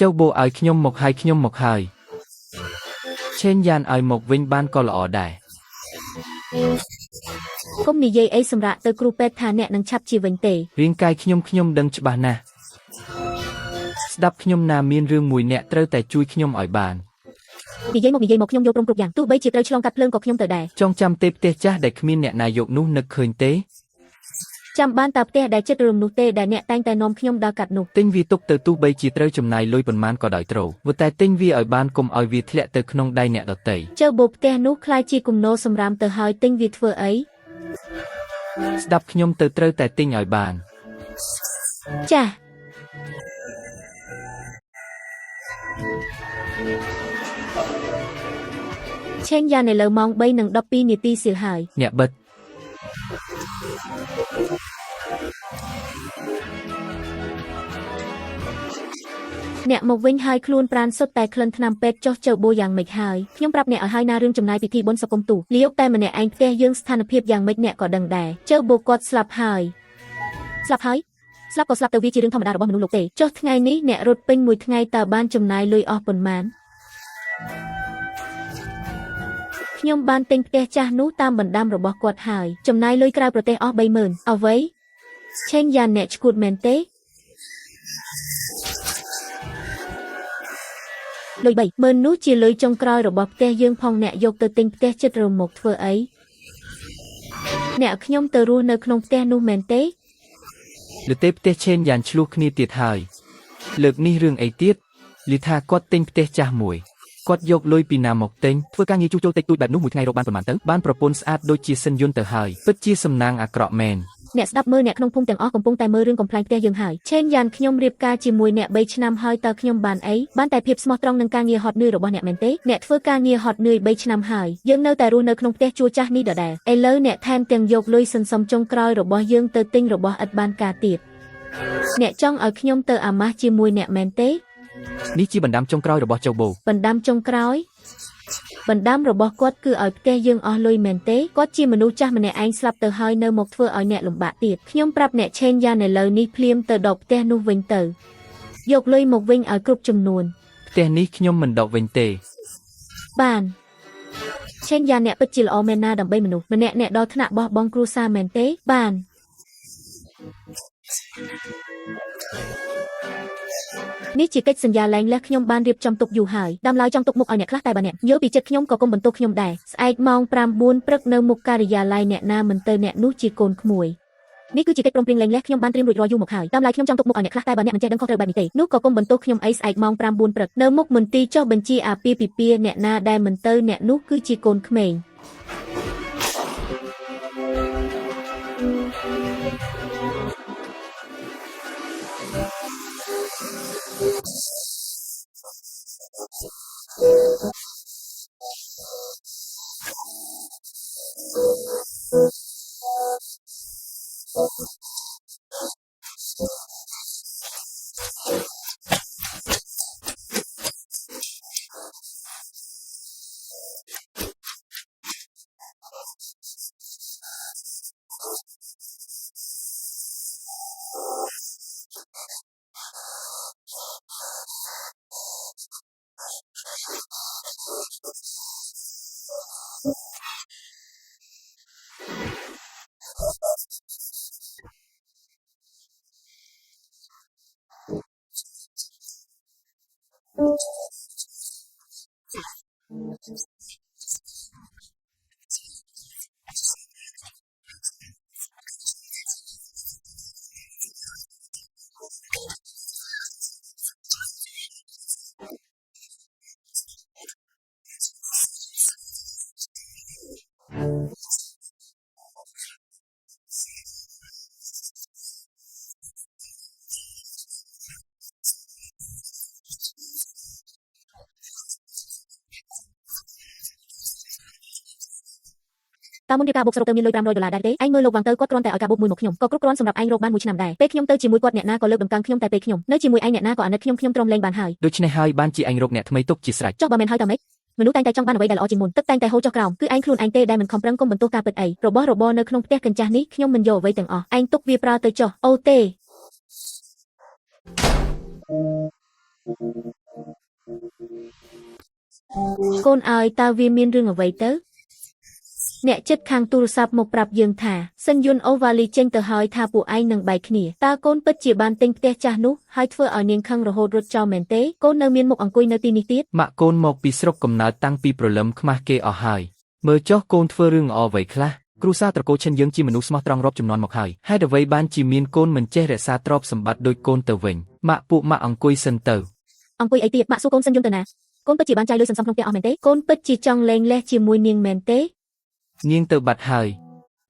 ចៅបូឲ្យខ្ញុំមកហើយខ្ញុំមកហើយឆេនយ៉ានឲ្យមកវិញបានក៏ល្អដែរ កុំនិយាយអីសម្រាប់ទៅគ្រូពេទ្យថាអ្នកនឹងឆាប់ជាវិញទេ រាងកាយខ្ញុំខ្ញុំដឹងច្បាស់ណាស់ស្ដាប់ខ្ញុំណាមានរឿងមួយអ្នកត្រូវតែជួយខ្ញុំឲ្យបាន និយាយមកនិយាយមកខ្ញុំយល់ព្រមគ្រប់យ៉ាងទោះបីជាត្រូវឆ្លងកាត់ភ្លើងក៏ខ្ញុំទៅដែរ ចងចាំទេផ្ទះចាស់ដែលគ្មានអ្នកណាយកនោះនឹកឃើញទេ ចាំបានតាផ្ទះដែលចិត្តរំនោះទេដែលអ្នកតែងតែនាំខ្ញុំដើរកាត់នោះ ទិញវាទុកទៅទោះបីជាត្រូវចំណាយលុយប៉ុន្មានក៏ដោយត្រូវព្រោះតែទិញវាឲ្យបានកុំឲ្យវាធ្លាក់ទៅក្នុងដៃអ្នកដទៃ ជើបោផ្ទះនោះខ្លាយជាគំនរសម្រាមទៅហើយទិញវាធ្វើអី ស្ដាប់ខ្ញុំទៅត្រូវតែទិញឲ្យបាន ចាស់ឆេងយ៉ានឥឡូវម៉ោង3:12នាទីសៀលហើយ អ្នកបិទ អ្នកមកវិញហើយខ្លួនប្រានសុទ្ធតែក្លិនថ្នាំពេទ្យចុះជើបូយ៉ាងម៉េចហើយខ្ញុំប្រាប់អ្នកឲ្យហើយណារឿងចំណាយពិធីបុណ្យសង្គមទូលាយកតែម្នាក់ឯងផ្ទះយើងស្ថានភាពយ៉ាងម៉េចអ្នកក៏ដឹងដែរជើបូគាត់ស្លាប់ហើយស្លាប់ហើយស្លាប់ក៏ស្លាប់ទៅវាជារឿងធម្មតារបស់មនុស្សលោកទេចុះថ្ងៃនេះអ្នករត់ពេញមួយថ្ងៃតើបានចំណាយលុយអស់ប៉ុន្មានខ្ញុំបានទិញផ្ទះចាស់នោះតាមបណ្ដាំរបស់គាត់ហើយចំណាយលុយក្រៅប្រទេសអស់30000អ្វីឆេងយ៉ានអ្នកឈួតមែនទេ លុយ30000នោះជាលុយចុងក្រោយរបស់ផ្ទះយើងផងអ្នកយកទៅទិញផ្ទះចិត្តរមកធ្វើអីអ្នកខ្ញុំទៅរស់នៅក្នុងផ្ទះនោះមែនទេ លទេផ្ទះឆេនយ៉ានឆ្លោះគ្នាទៀតហើយលើកនេះរឿងអីទៀតលីថាគាត់ទិញផ្ទះចាស់មួយគាត់យកលុយពីណាមកទិញធ្វើការងារជួសជុលតិចតួចបែបនោះមួយថ្ងៃរកបានប៉ុន្មានទៅបានប្រពន្ធស្អាតដូចជាសិនយន្តទៅហើយពិតជាសំណាងអាក្រក់មែន អ្នកស្ដាប់មើលអ្នកក្នុងភូមិទាំងអស់កំពុងតែមើលរឿងកំប្លែងផ្ទះយើងហើយឆេនយ៉ានខ្ញុំរៀបការជាមួយអ្នក3ឆ្នាំហើយតើខ្ញុំបានអីបានតែភាពស្មោះត្រង់នឹងការងារហត់នឿយរបស់អ្នកមែនទេអ្នកធ្វើការងារហត់នឿយ3ឆ្នាំហើយយើងនៅតែរស់នៅក្នុងផ្ទះជួលចាស់នេះដដែលឥឡូវអ្នកថែមទាំងយកលុយសន្សំចុងក្រោយរបស់យើងទៅទិញរបស់ឥតបានការទៀតអ្នកចង់ឲ្យខ្ញុំទៅអាម៉ាស់ជាមួយអ្នកមែនទេ នេះជាបណ្ដាំចុងក្រោយរបស់ចៅបូ បណ្ដាំចុងក្រោយបណ្ដាំរបស់គាត់គឺឲ្យផ្ទះយើងអស់លុយមែនទេគាត់ជាមនុស្សចាស់ម្នាក់ឯងស្លាប់ទៅហើយនៅមកធ្វើឲ្យអ្នកលំបាកទៀតខ្ញុំប្រាប់អ្នកឆេនយ៉ានឥឡូវនេះភ្លាមទៅដកផ្ទះនោះវិញទៅយកលុយមកវិញឲ្យគ្រប់ចំនួន ផ្ទះនេះខ្ញុំមិនដកវិញទេ បានឆេនយ៉ានអ្នកពិតជាល្អមែនណាដើម្បីមនុស្សម្នាក់អ្នកដល់ថ្នាក់បោះបង់គ្រួសារមែនទេបាននេះជាកិច្ចសន្យាលែងលះខ្ញុំបានរៀបចំទុកយូរហើយដើមឡើយចង់ទុកមុខឲ្យអ្នកខ្លះតែបើអ្នកយល់ពីចិត្តខ្ញុំក៏កុំបន្ទោសខ្ញុំដែរស្អែកម៉ោង9ព្រឹកនៅមុខការិយាល័យអ្នកណាមិនទៅអ្នកនោះជាកូនក្មួយនេះគឺជាកិច្ចព្រមព្រៀងលែងលះខ្ញុំបានត្រៀមរួចរាល់យូរមកហើយដើមឡើយខ្ញុំចង់ទុកមុខឲ្យអ្នកខ្លះតែបើអ្នកមិនចេះដឹងខុសត្រូវបែបនេះទេនោះក៏កុំបន្ទោសខ្ញុំអីស្អែកម៉ោង9ព្រឹកនៅមុខមន្ទីរចុះបញ្ជីអាពាហ៍ពិពាហ៍អ្នកណាដែលមិនទៅអ្នកនោះគឺជាកូនក្មេង តើមុនរៀបការបូកសរុបទៅមានលុយ500ដុល្លារដែរទេឯងមើលលោកវ៉ាងទៅគាត់គ្រាន់តែឲ្យការបូកមួយមកខ្ញុំក៏គ្រប់គ្រាន់សម្រាប់ឯងរកបានមួយឆ្នាំដែរពេលខ្ញុំទៅជាមួយគាត់អ្នកណាក៏លើកតម្កើងខ្ញុំតែពេលខ្ញុំនៅជាមួយឯងអ្នកណាក៏អាណិតខ្ញុំខ្ញុំទ្រាំលែងបានហើយ ដូច្នេះហើយបានជាអញរកអ្នកថ្មីទុកជាស្រេច ចុះបើមិនហើយតើម៉េចមនុស្សតែងតែចង់បានអ្វីដែលល្អជាងមុនទឹកតែងតែហូរចុះក្រោមគឺឯងខ្លួនឯងទេដែលមិនខំប្រឹងកុំបន្ទោសការពិតអីរបស់របរនៅក្នុងផ្ទះកញ្ចាស់នេះខ្ញុំមិនយកអ្វីទាំងអស់ឯងទុកវាប្រើទៅចុះអូទេ កូនអើយតើវាមានរឿងអ្វីទៅអ្នកចិត្តខាងទូរស័ព្ទមកប្រាប់យើងថាសិនយុនអូវ៉ាលីចេញទៅហើយថាពួកឯងនឹងបែកគ្នាតើកូនពិតជាបានទិញផ្ទះចាស់នោះហើយធ្វើឲ្យនាងខឹងរហូតរត់ចោលមែនទេកូននៅមានមុខអង្គុយនៅទីនេះទៀត ម៉ាក់កូនមកពីស្រុកកំណើតតាំងពីព្រលឹមខ្មាស់គេអស់ហើយមើលចុះកូនធ្វើរឿងល្អអ្វីខ្លះគ្រួសារត្រកូលឈិនយើងជាមនុស្សស្មោះត្រង់រាប់ចំនួនមកហើយហេតុអ្វីបានជាមានកូនមិនចេះរក្សាទ្រព្យសម្បត្តិដូចកូនទៅវិញម៉ាក់ពួកម៉ាក់អង្គុយសិនទៅ អង្គុយអីទៀតម៉ាក់សួរកូនសិនយុនទៅណាកូនពិតជាបានចាយលុយសន្សំក្នុងផ្ទះអស់មែនទេកូនពិតជាចង់លែងលះជាមួយនាងមែនទេ នាងទៅបាត់ហើយ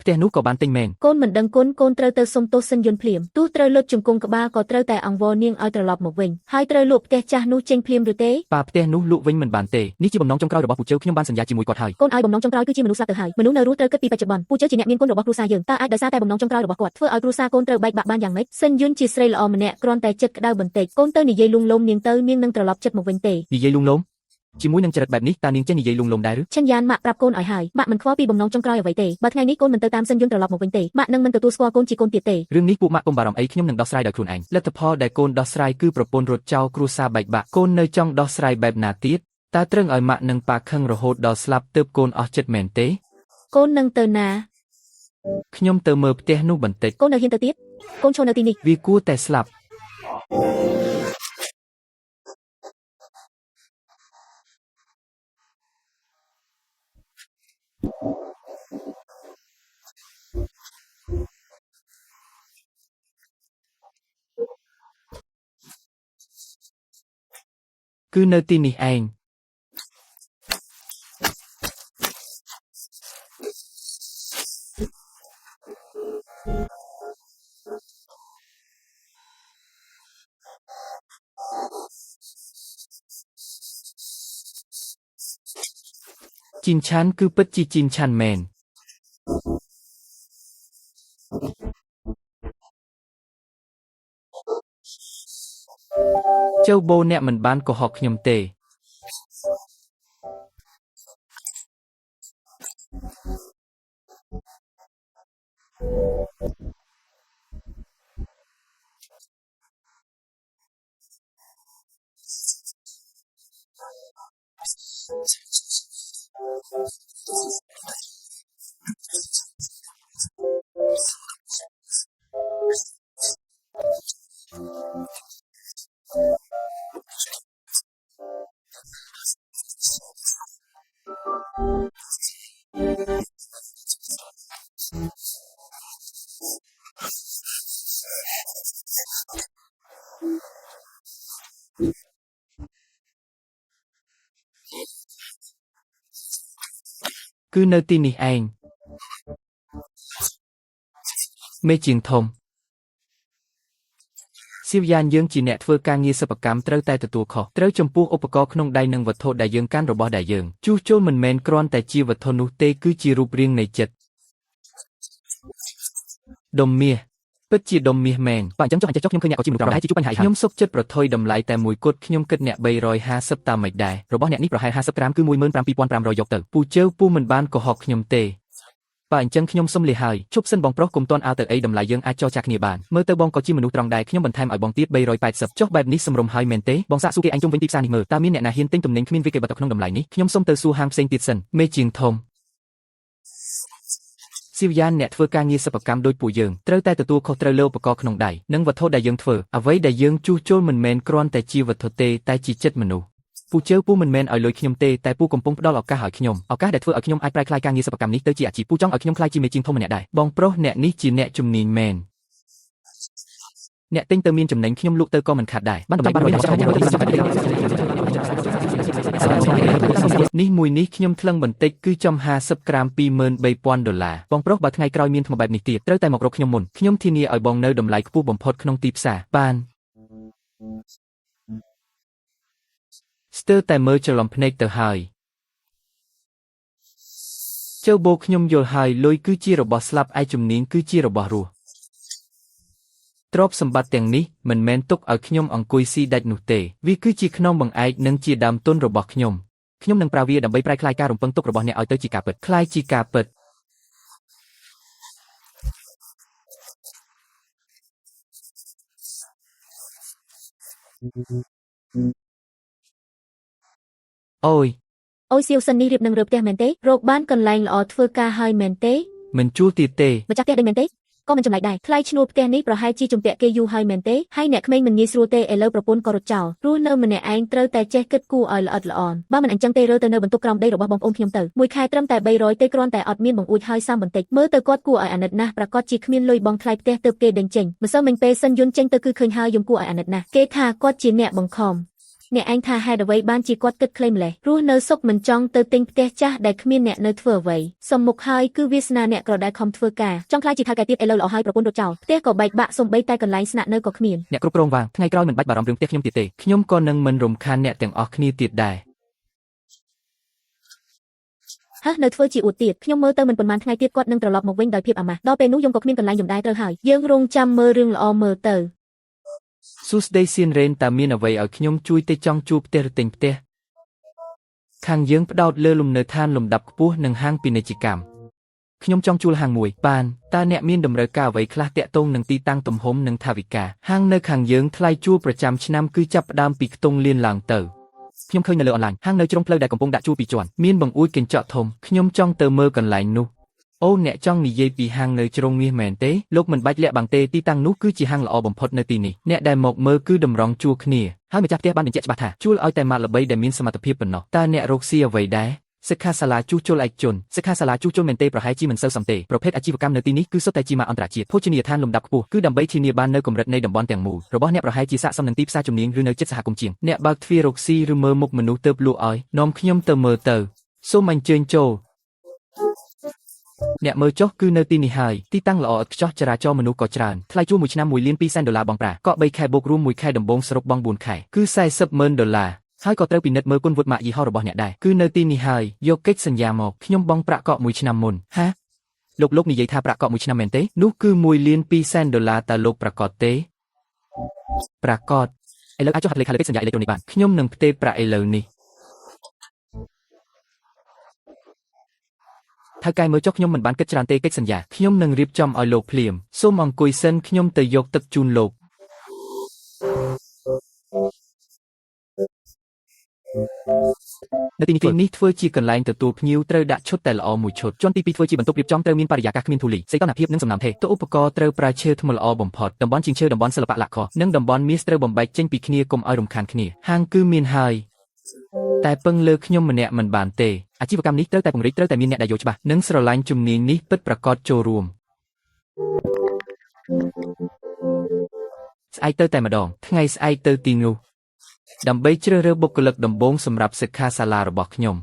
ផ្ទះនោះក៏បានទិញមែនក ូនមិនដឹងគុណកូនត្រូវទៅសុំទោសសិនយុនភ្លាមទោះត្រូវលុតជង្គង់ក្បាលក៏ត្រូវតែអង្វរនាងឲ្យត្រឡប់មកវិញហើយត្រូវលក់ផ្ទះចាស់នោះចេញភ្លាមឬទេ ប៉ាផ្ទះនោះលក់វិញមិនបានទេនេះជាបំណងចុងក្រោយរបស់ពូជើខ្ញុំបានសន្យាជាមួយគាត់ហើយ កូនឲ្យបំណងចុងក្រោយគឺជាមនុស្សស្លាប់ទៅហើយមនុស្សនៅរស់ត្រូវគិតពីបច្ចុប្បន្នពូជើជាអ្នកមានគុណរបស់គ្រួសារយើងតើអាចដោយសារតែបំណងចុងក្រោយរបស់គាត់ធ្វើឲ្យគ្រួសារកូនត្រូវបែកបាក់បានយ៉ាងម៉េចសិនយុនជាស្រីល្អម្នាក់គ្រាន់តែចិត្តក្តៅបន្តិចកូនទៅនិយាយលួងលោមនាងទៅនាងនឹងត្រឡប់ចិត្តមកវិញទេ និយាយលួងលោមជាមួយនឹងចរិតបែបនេះតើនាងចេះនិយាយលួងលោមដែរឬ ឈិនយ៉ានម៉ាក់ប្រាប់កូនឲ្យហើយម៉ាក់មិនខ្វល់ពីបំណងចុងក្រោយអ្វីទេបើថ្ងៃនេះកូនមិនទៅតាមសិនយុនត្រឡប់មកវិញទេម៉ាក់នឹងមិនទទួលស្គាល់កូនជាកូនទៀតទេ រឿងនេះពួកម៉ាក់កុំបារម្ភអីខ្ញុំនឹងដោះស្រាយដោយខ្លួនឯងលទ្ធផលដែលកូនដោះស្រាយគឺប្រពន្ធរត់ចោលគ្រួសារបែកបាក់កូននៅចង់ដោះស្រាយបែបណាទៀតតើត្រឹងឲ្យម៉ាក់និងប៉ាខឹងរហូតដល់ស្លាប់ទើបកូនអស់ចិត្តមែនទេ កូននឹងទៅណា ខ្ញុំទៅមើលផ្ទះនោះបន្តិច កូននៅហ៊ានទៅទៀតកូនឈរនៅទីនេះ វាគួរតែស្លាប់គឺនៅទីនេះឯងជីនឆាន់គឺពិតជាជីនឆាន់មែនចៅបូអ្នកមិនបានកុហកខ្ញុំទេគឺនៅទីនេះឯងមេជាងធំសៀវយ៉ានយើងជាអ្នកធ្វើការងារសិប្បកម្មត្រូវតែទទួលខុសត្រូវចំពោះឧបករណ៍ក្នុងដៃនិងវត្ថុដែលយើងកាន់របស់ដែលយើងជួសជុលមិនមែនគ្រាន់តែជាវត្ថុនោះទេគឺជារូបរាងនៃចិត្តដុំមាសពិតជាដុំមាសមែនបាទអញ្ចឹងចុះអញ្ចេះចុះខ្ញុំឃើញអ្នកក៏ជាមនុស្សក្រដែរជាជួបបញ្ហាខ្ញុំសុខចិត្តប្រថុយតម្លៃតែមួយគត់ខ្ញុំគិតអ្នក350តាមមិនដែររបស់អ្នកនេះប្រហែល50ក្រាមគឺ17500យកទៅពូជើពូមិនបានកុហកខ្ញុំទេបាទអញ្ចឹងខ្ញុំសុំលាហើយជប់សិនបងប្រុសកុំទាន់អើទៅអីតម្លៃយើងអាចចរចាគ្នាបានមើលទៅបងក៏ជាមនុស្សត្រង់ដែរខ្ញុំបន្ថែមឲ្យបងទៀត380ចុះបែបនេះសម្រុំហើយមែនទេបងសាកសួរគេឯងជុំវិញទីផ្សារនេះមើលតើមានអ្នកណាហ៊ានទិញទំនិញគ្មានវិក័យប័ត្រក្នុងតម្លៃនេះខ្ញុំសុំទៅសួរហាងផ្សេងទៀតសិនមេជាងធំសៀវយ៉ានអ្នកធ្វើការងារសិប្បកម្មដូចពួកយើងត្រូវតែទទួលខុសត្រូវលើឧបករណ៍ក្នុងដៃនិងវត្ថុដែលយើងធ្វើអ្វីដែលយើងជួសជុលមិនមែនគ្រាន់តែជាវត្ថុទេតែជាចិត្តមនុស្សពូជើពូមិនមែនឲ្យលុយខ្ញុំទេតែពូកំពុងផ្ដល់ឱកាសឲ្យខ្ញុំឱកាសដែលធ្វើឲ្យខ្ញុំអាចប្រែក្លាយការងារសិប្បកម្មនេះទៅជាអាជីពពូចង់ឲ្យខ្ញុំក្លាយជាមេជាងធំម្នាក់ដែរបងប្រុសអ្នកនេះជាអ្នកជំនាញមែនអ្នកទិញទៅមានចំណេញខ្ញុំលក់ទៅក៏មិនខាត់ដែរបានតម្លៃបាននេះមួយនេះខ្ញុំថ្លឹងបន្តិចគឺចំ50ក្រាម23000ដុល្លារបងប្រុសបើថ្ងៃក្រោយមានថ្មបែបនេះទៀតត្រូវតែមករកខ្ញុំមុនខ្ញុំធានាឲ្យបងនៅតម្លៃខ្ពស់បំផុតក្នុងទីផ្សារបានស្ទើរតែមើលច្រឡំភ្នែកទៅហើយចៅបូខ្ញុំយល់ហើយលុយគឺជារបស់ស្លាប់ឯជំនាញគឺជារបស់រស់ទ្រព្យសម្បត្តិទាំងនេះមិនមែនទុកឲ្យខ្ញុំអង្គុយស៊ីដាច់នោះទេវាគឺជាខ្នងបង្អែកនិងជាដើមទុនរបស់ខ្ញុំខ្ញុំនឹងប្រើវាដើម្បីប្រែក្លាយការរំពឹងទុករបស់អ្នកឲ្យទៅជាការពិតក្លាយជាការពិត អូយ អូយសៀវសិននេះរៀបនឹងរើផ្ទះមែនទេរកបានកន្លែងល្អធ្វើការហើយមែនទេ មិនជួលទៀតទេ ម្ចាស់ផ្ទះដេញមែនទេក៏មិនចម្លែកដែរថ្លៃឈ្នួលផ្ទះនេះប្រហែលជាជំពាក់គេយូរហើយមែនទេហើយអ្នកក្មេងមិនងាយស្រួលទេឥឡូវប្រពន្ធក៏រត់ចោលរស់នៅម្នាក់ឯងត្រូវតែចេះគិតគូរឲ្យល្អិតល្អន់បើមិនអញ្ចឹងទេរើទៅនៅបន្ទប់ក្រោមដីរបស់បងប្អូនខ្ញុំទៅមួយខែត្រឹមតែ300ទេគ្រាន់តែអត់មានបង្អួចហើយសាំបន្តិចមើលទៅគាត់គួរឲ្យអាណិតណាស់ប្រកាសជាគ្មានលុយបង់ថ្លៃផ្ទះទើបគេដេញចេញម្សិលមិញពេលសិនយុនចេញទៅគឺឃើញហើយយំគួរឲ្យអាណិតណាស់គេថាគាត់ជាអ្នកបង្ខំអ្នកឯងថាហេតុអ្វីបានជាគាត់គិតខ្លីម្លេះរស់នៅសុខមិនចង់ទៅទិញផ្ទះចាស់ដែលគ្មានអ្នកនៅធ្វើអ្វីសំមុខហើយគឺវាសនាអ្នកក្រដែលខំធ្វើការចង់ខ្លាចជាថៅកែទៀតឥឡូវល្អហើយប្រពន្ធរត់ចោលផ្ទះក៏បែកបាក់សំបីតែកន្លែងស្នាក់នៅក៏គ្មាន អ្នកគ្រប់គ្រងវាងថ្ងៃក្រោយមិនបាច់បារម្ភរឿងផ្ទះខ្ញុំទៀតទេខ្ញុំក៏នឹងមិនរំខានអ្នកទាំងអស់គ្នាទៀតដែរ ហះនៅធ្វើជាអួតទៀតខ្ញុំមើលទៅមិនប៉ុន្មានថ្ងៃទៀតគាត់នឹងត្រឡប់មកវិញដោយភាពអាម៉ាស់ដល់ពេលនោះខ្ញុំក៏គ្មានកន្លែងយំដែរត្រូវហើយយើងរងចាំមើលរឿងល្អមើលទៅ សួស្តីសៀនរ៉េនតើមានអ្វីឲ្យខ្ញុំជួយទេចង់ជួលផ្ទះឬទិញផ្ទះខាងយើងផ្ដោតលើលំនៅឋានលំដាប់ខ្ពស់និងហាងពាណិជ្ជកម្មខ្ញុំចង់ជួលហាងមួយបានតើអ្នកមានតម្រូវការអ្វីខ្លះតាក់ទងនឹងទីតាំងទំហំនិងថវិកាហាងនៅខាងយើងថ្លៃជួលប្រចាំឆ្នាំគឺចាប់ផ្ដើមពីខ្ទង់លានឡើងទៅខ្ញុំឃើញនៅលើអនឡាញហាងនៅជ្រុងផ្លូវដែលកំពុងដាក់ជួលពីរជាន់មានបង្អួចកញ្ចក់ធំខ្ញុំចង់ទៅមើលកន្លែងនោះអូអ្នកចង់និយាយពីហាងនៅជ្រុងមាសមែនទេលោកមិនបាច់លាក់បាំងទេទីតាំងនោះគឺជាហាងល្អបំផុតនៅទីនេះអ្នកដែលមកមើលគឺតម្រង់ជួរគ្នាហើយម្ចាស់ផ្ទះបានបញ្ជាក់ច្បាស់ថាជួលឲ្យតែម៉ាកល្បីដែលមានសមត្ថភាពប៉ុណ្ណោះតើអ្នករកស៊ីអ្វីដែរសិក្ខាសាលាជួសជុលឯកជនសិក្ខាសាលាជួសជុលមែនទេប្រហែលជាមិនសូវសមទេប្រភេទអាជីវកម្មនៅទីនេះគឺសុទ្ធតែជាម៉ាកអន្តរជាតិភោជនីយដ្ឋានលំដាប់ខ្ពស់គឺដើម្បីធានាបាននូវកម្រិតនៃតំបន់ទាំងមូលរបស់អ្នកប្រហែលជាស័ក្តិសមនឹងទីផ្សារជំនាញឬនៅជិតសហគមន៍ជាងអ្នកបើកទ្វាររកស៊ីឬមើលមុខមនុស្សទើបលក់ឲ្យនាំខ្ញុំទៅមើលទៅសូមអញ្ជើញចូលអ្នកមើលចុះគឺនៅទីនេះហើយទីតាំងល្អឥតខ្ចោះចរាចរណ៍មនុស្សក៏ច្រើនថ្លៃជួលមួយឆ្នាំ1លាន2សែនដុល្លារបង់ប្រាក់កក់3ខែបូករួម1ខែដំបូងសរុបបង់4ខែគឺ40ម៉ឺនដុល្លារហើយក៏ត្រូវពិនិត្យមើលគុណវុឌ្ឍម៉ាកយីហោរបស់អ្នកដែរគឺនៅទីនេះហើយយកកិច្ចសន្យាមកខ្ញុំបង់ប្រាក់កក់មួយឆ្នាំមុនហាលោកនិយាយថាប្រាក់កក់មួយឆ្នាំមែនទេនោះគឺ1លាន2សែនដុល្លារតើលោកប្រកាសទេប្រកាសឥឡូវអាចចុះហត្ថលេខាលើកិច្ចសន្យាអេឡិចត្រូនិកបានខ្ញុំនឹងផ្ទេរប្រាក់ឥឡូវនេះថៅកែមើលចុះខ្ញុំមិនបានគិតច្រើនទេកិច្ចសន្យាខ្ញុំនឹងរៀបចំឲ្យលោកភ្លាមសូមអង្គុយសិនខ្ញុំទៅយកទឹកជូនលោកនៅទីនេះធ្វើជាកន្លែងទទួលភ្ញៀវត្រូវដាក់ឈុតតែល្អមួយឈុតជាន់ទី2ធ្វើជាបន្ទប់រៀបចំត្រូវមានបរិយាកាសគ្មានធូលីសីតុណ្ហភាពនិងសំណើមថេតួឧបករណ៍ត្រូវប្រើឈើថ្មល្អបំផុតតំបន់ជាងឈើតំបន់សិល្បៈលាក់ខនិងតំបន់មាសត្រូវបំបែកចេញពីគ្នាកុំឲ្យរំខានគ្នាហាងគឺមានហើយតែពឹងលើខ្ញុំម្នាក់មិនបានទេអាជីវកម្មនេះត្រូវតែពង្រីកត្រូវតែមានអ្នកដែលយល់ច្បាស់និងស្រឡាញ់ជំនាញនេះពិតប្រាកដចូលរួមស្អែកទៅតែម្ដងថ្ងៃស្អែកទៅទីនោះដើម្បីជ្រើសរើសបុគ្គលិកដំបូងសម្រាប់សិក្ខាសាលារបស់ខ្ញុំ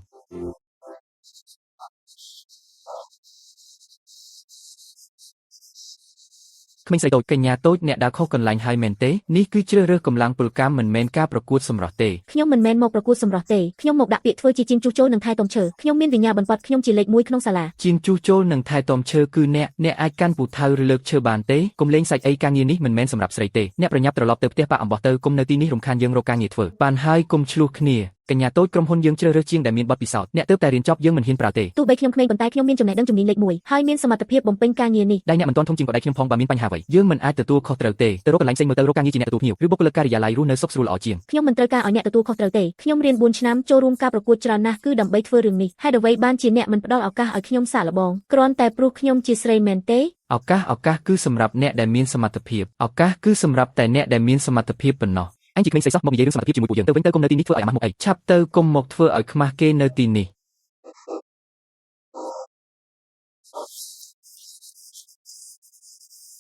ក្មេងស្រីតូចកញ្ញាតូចអ្នកដើរខុសកន្លែងហើយមែនទេនេះគឺជ្រើសរើសកម្លាំងពលកម្មមិនមែនការប្រកួតសម្រស់ទេ ខ្ញុំមិនមែនមកប្រកួតសម្រស់ទេខ្ញុំមកដាក់ពាក្យធ្វើជាជាងជួសជុលនិងថែទាំឈើខ្ញុំមានវិញ្ញាបនបត្រខ្ញុំជាលេខ1ក្នុងសាលា ជាងជួសជុលនិងថែទាំឈើគឺអ្នកអ្នកអាចកាន់ពូថៅឬលើកឈើបានទេកុំលេងសាច់អីការងារនេះមិនមែនសម្រាប់ស្រីទេអ្នកប្រញាប់ត្រឡប់ទៅផ្ទះប៉ាអំបោះទៅកុំនៅទីនេះរំខានយើងរកការងារធ្វើបានហើយកុំឆ្លោះគ្នាកញ្ញាតូចក្រុមហ៊ុនយើងជ្រើសរើសជាងដែលមានបទពិសោធន៍អ្នកទើបតែរៀនចប់យើងមិនហ៊ានប្រើទេ ទោះបីខ្ញុំក្មេងប៉ុន្តែខ្ញុំមានចំណេះដឹងជំនាញលេខ1ហើយមានសមត្ថភាពបំពេញការងារនេះ ដៃអ្នកមិនទាន់ធំជាងក៏ដៃខ្ញុំផងបើមានបញ្ហាអ្វីយើងមិនអាចទទួលខុសត្រូវទេទៅរកកន្លែងផ្សេងមើលទៅរកការងារជាអ្នកទទួលភ្ញៀវឬបុគ្គលិកការិយាល័យរស់នៅសុខស្រួលល្អជាង ខ្ញុំមិនត្រូវការឲ្យអ្នកទទួលខុសត្រូវទេខ្ញុំរៀន4ឆ្នាំចូលរួមការប្រកួតច្រើនណាស់គឺដើម្បីធ្វើរឿងនេះហេតុអ្វីបានជាអ្នកមិនផ្ដល់ឱកាសឲ្យខ្ញុំសាកល្បងគ្រាន់តែព្រោះខ្ញុំជាស្រីមែនទេ ឱកាសឱកាសគឺសម្រាប់អ្នកដែលមានសមត្ថភាពឱកាសគឺសម្រាប់តែអ្នកដែលមានសមត្ថភាពប៉ុណ្ណោះអញជាក្មេងស្រីសោះមកនិយាយរឿងសមត្ថភាពជាមួយពួកយើងទៅវិញទៅកុំនៅទីនេះធ្វើឲ្យអាម៉ាស់មុខអីឆាប់ទៅកុំមកធ្វើឲ្យខ្មាស់គេនៅទីនេះ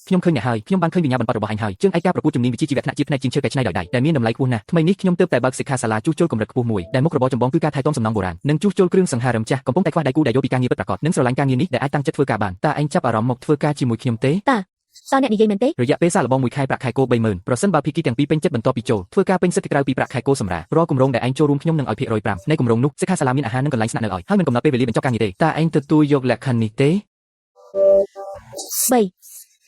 ខ្ញុំឃើញអ្នកហើយខ្ញុំបានឃើញវិញ្ញាបនបត្ររបស់អញហើយជើងឯកការប្រកួតជំនាញវិជ្ជាជីវៈថ្នាក់ជាតិផ្នែកជាងឈើកែច្នៃដោយដៃដែលមានតម្លៃខ្ពស់ណាស់ថ្មីនេះខ្ញុំទើបតែបើកសិក្ខាសាលាជួសជុលកម្រិតខ្ពស់មួយដែលមុខរបរចម្បងគឺការថែទាំសំណង់បុរាណនិងជួសជុលគ្រឿងសង្ហារឹមចាស់កំពុងតែខ្វះដៃគូដែលយល់ពីការងារពិតប្រាកដនិងស្រឡាញ់ការងារនេះដែលអាចតាំងចិត្តធ្វើការបានតើឯងចាប់អារម្មណ៍មកធ្វើការជាមួយខ្ញុំទេ តើអ្នកនិយាយមែនទេ រយៈពេលសាកល្បងមួយខែប្រាក់ខែគោ30000ប្រសិនបើភាគីទាំងពីរពេញចិត្តបន្ទាប់ពីចូលធ្វើការពេញសិទ្ធិក្រៅពីប្រាក់ខែគោសម្រាប់រាល់គម្រោងដែលឯងចូលរួមខ្ញុំនឹងឲ្យភាគរយ5នៃគម្រោងនោះសិក្ខាសាលាមានអាហារនិងកន្លែងស្នាក់នៅឲ្យហើយមិនកំណត់ពេលវេលាបញ្ចប់ការងារទេតើឯងទទួលយកលក្ខខណ្ឌនេះទេ 3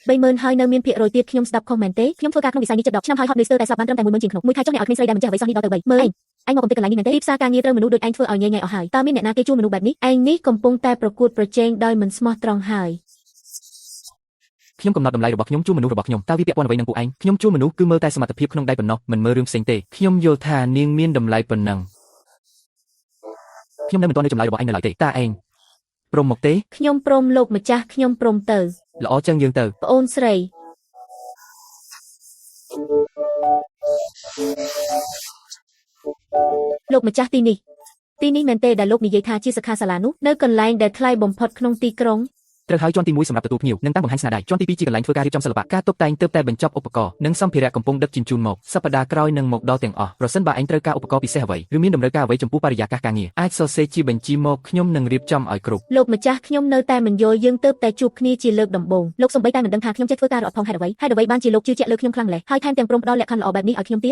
30000ហើយនៅមានភាគរយទៀតខ្ញុំស្ដាប់ខុសមែនទេខ្ញុំធ្វើការក្នុងវិស័យនេះជិត10ឆ្នាំហើយហត់នឿយស្ទើរតែស្លាប់បានត្រឹមតែ10000ជាងក្នុងមួយខែចុះអ្នកឲ្យក្មេងស្រីដែលមិនចេះអ្វីសោះនេះដល់ទៅ30000ឯងមកកំទេចកន្លែងនេះមែនទេទីផ្សារការងារត្រូវមនុស្សដូចឯងធ្វើឲ្យញ៉ៃញ៉ៃអស់ហើយតើមានអ្នកណាគេជួលមនុស្សបែបនេះឯងនេះកំពុងតែប្រកួតប្រជែងដោយមិនស្មោះត្រង់ហើយ ខ្ញុំកំណត់តម្លៃរបស់ខ្ញុំជួលមនុស្សរបស់ខ្ញុំតើវាពាក់ព័ន្ធអ្វីនឹងពួកឯងខ្ញុំជួលមនុស្សគឺមើលតែសមត្ថភាពក្នុងដៃប៉ុណ្ណោះមិនមើលរឿងផ្សេងទេខ្ញុំយល់ថានាងមានតម្លៃប៉ុណ្ណឹងខ្ញុំនៅមិនទាន់នៅចម្លើយរបស់ឯងនៅឡើយទេតាឯងព្រមមកទេ ខ្ញុំព្រមលោកម្ចាស់ខ្ញុំព្រមទៅ ល្អចឹងយើងទៅ ប្អូនស្រី លោកម្ចាស់ទីនេះទីនេះមែនទេដែលលោកនិយាយថាជាសិក្ខាសាលានោះនៅកន្លែងដែលថ្លៃបំផុតក្នុងទីក្រុង ត្រូវហើយជាន់ទី1សម្រាប់ទទួលភ្ញៀវនិងតាំងបង្ហាញស្នាដៃជាន់ទី2ជាកន្លែងធ្វើការរៀបចំសិល្បៈការតុបតែងទើបតែបញ្ចប់ឧបករណ៍និងសម្ភារៈកំពុងដឹកជញ្ជូនមកសប្តាហ៍ក្រោយនឹងមកដល់ទាំងអស់ប្រសិនបើឯងត្រូវការឧបករណ៍ពិសេសអ្វីឬមានតម្រូវការអ្វីចំពោះបរិយាកាសការងារអាចសរសេរជាបញ្ជីមកខ្ញុំនឹងរៀបចំឲ្យគ្រប់ លោកម្ចាស់ខ្ញុំនៅតែមិនយល់យើងទើបតែជួបគ្នាជាលើកដំបូងលោកសំបីតែមិនដឹងថាខ្ញុំចេះធ្វើការរត់ផងហេតុអ្វីហេតុអ្វីបានជាលោកជឿជាក់លើខ្ញុំខ្លាំងម្ល៉េះហើយថែមទាំងព្រមផ្ដល់លក្ខខណ្ឌល្អបែបនេះឲ្យខ្ញុំទៀត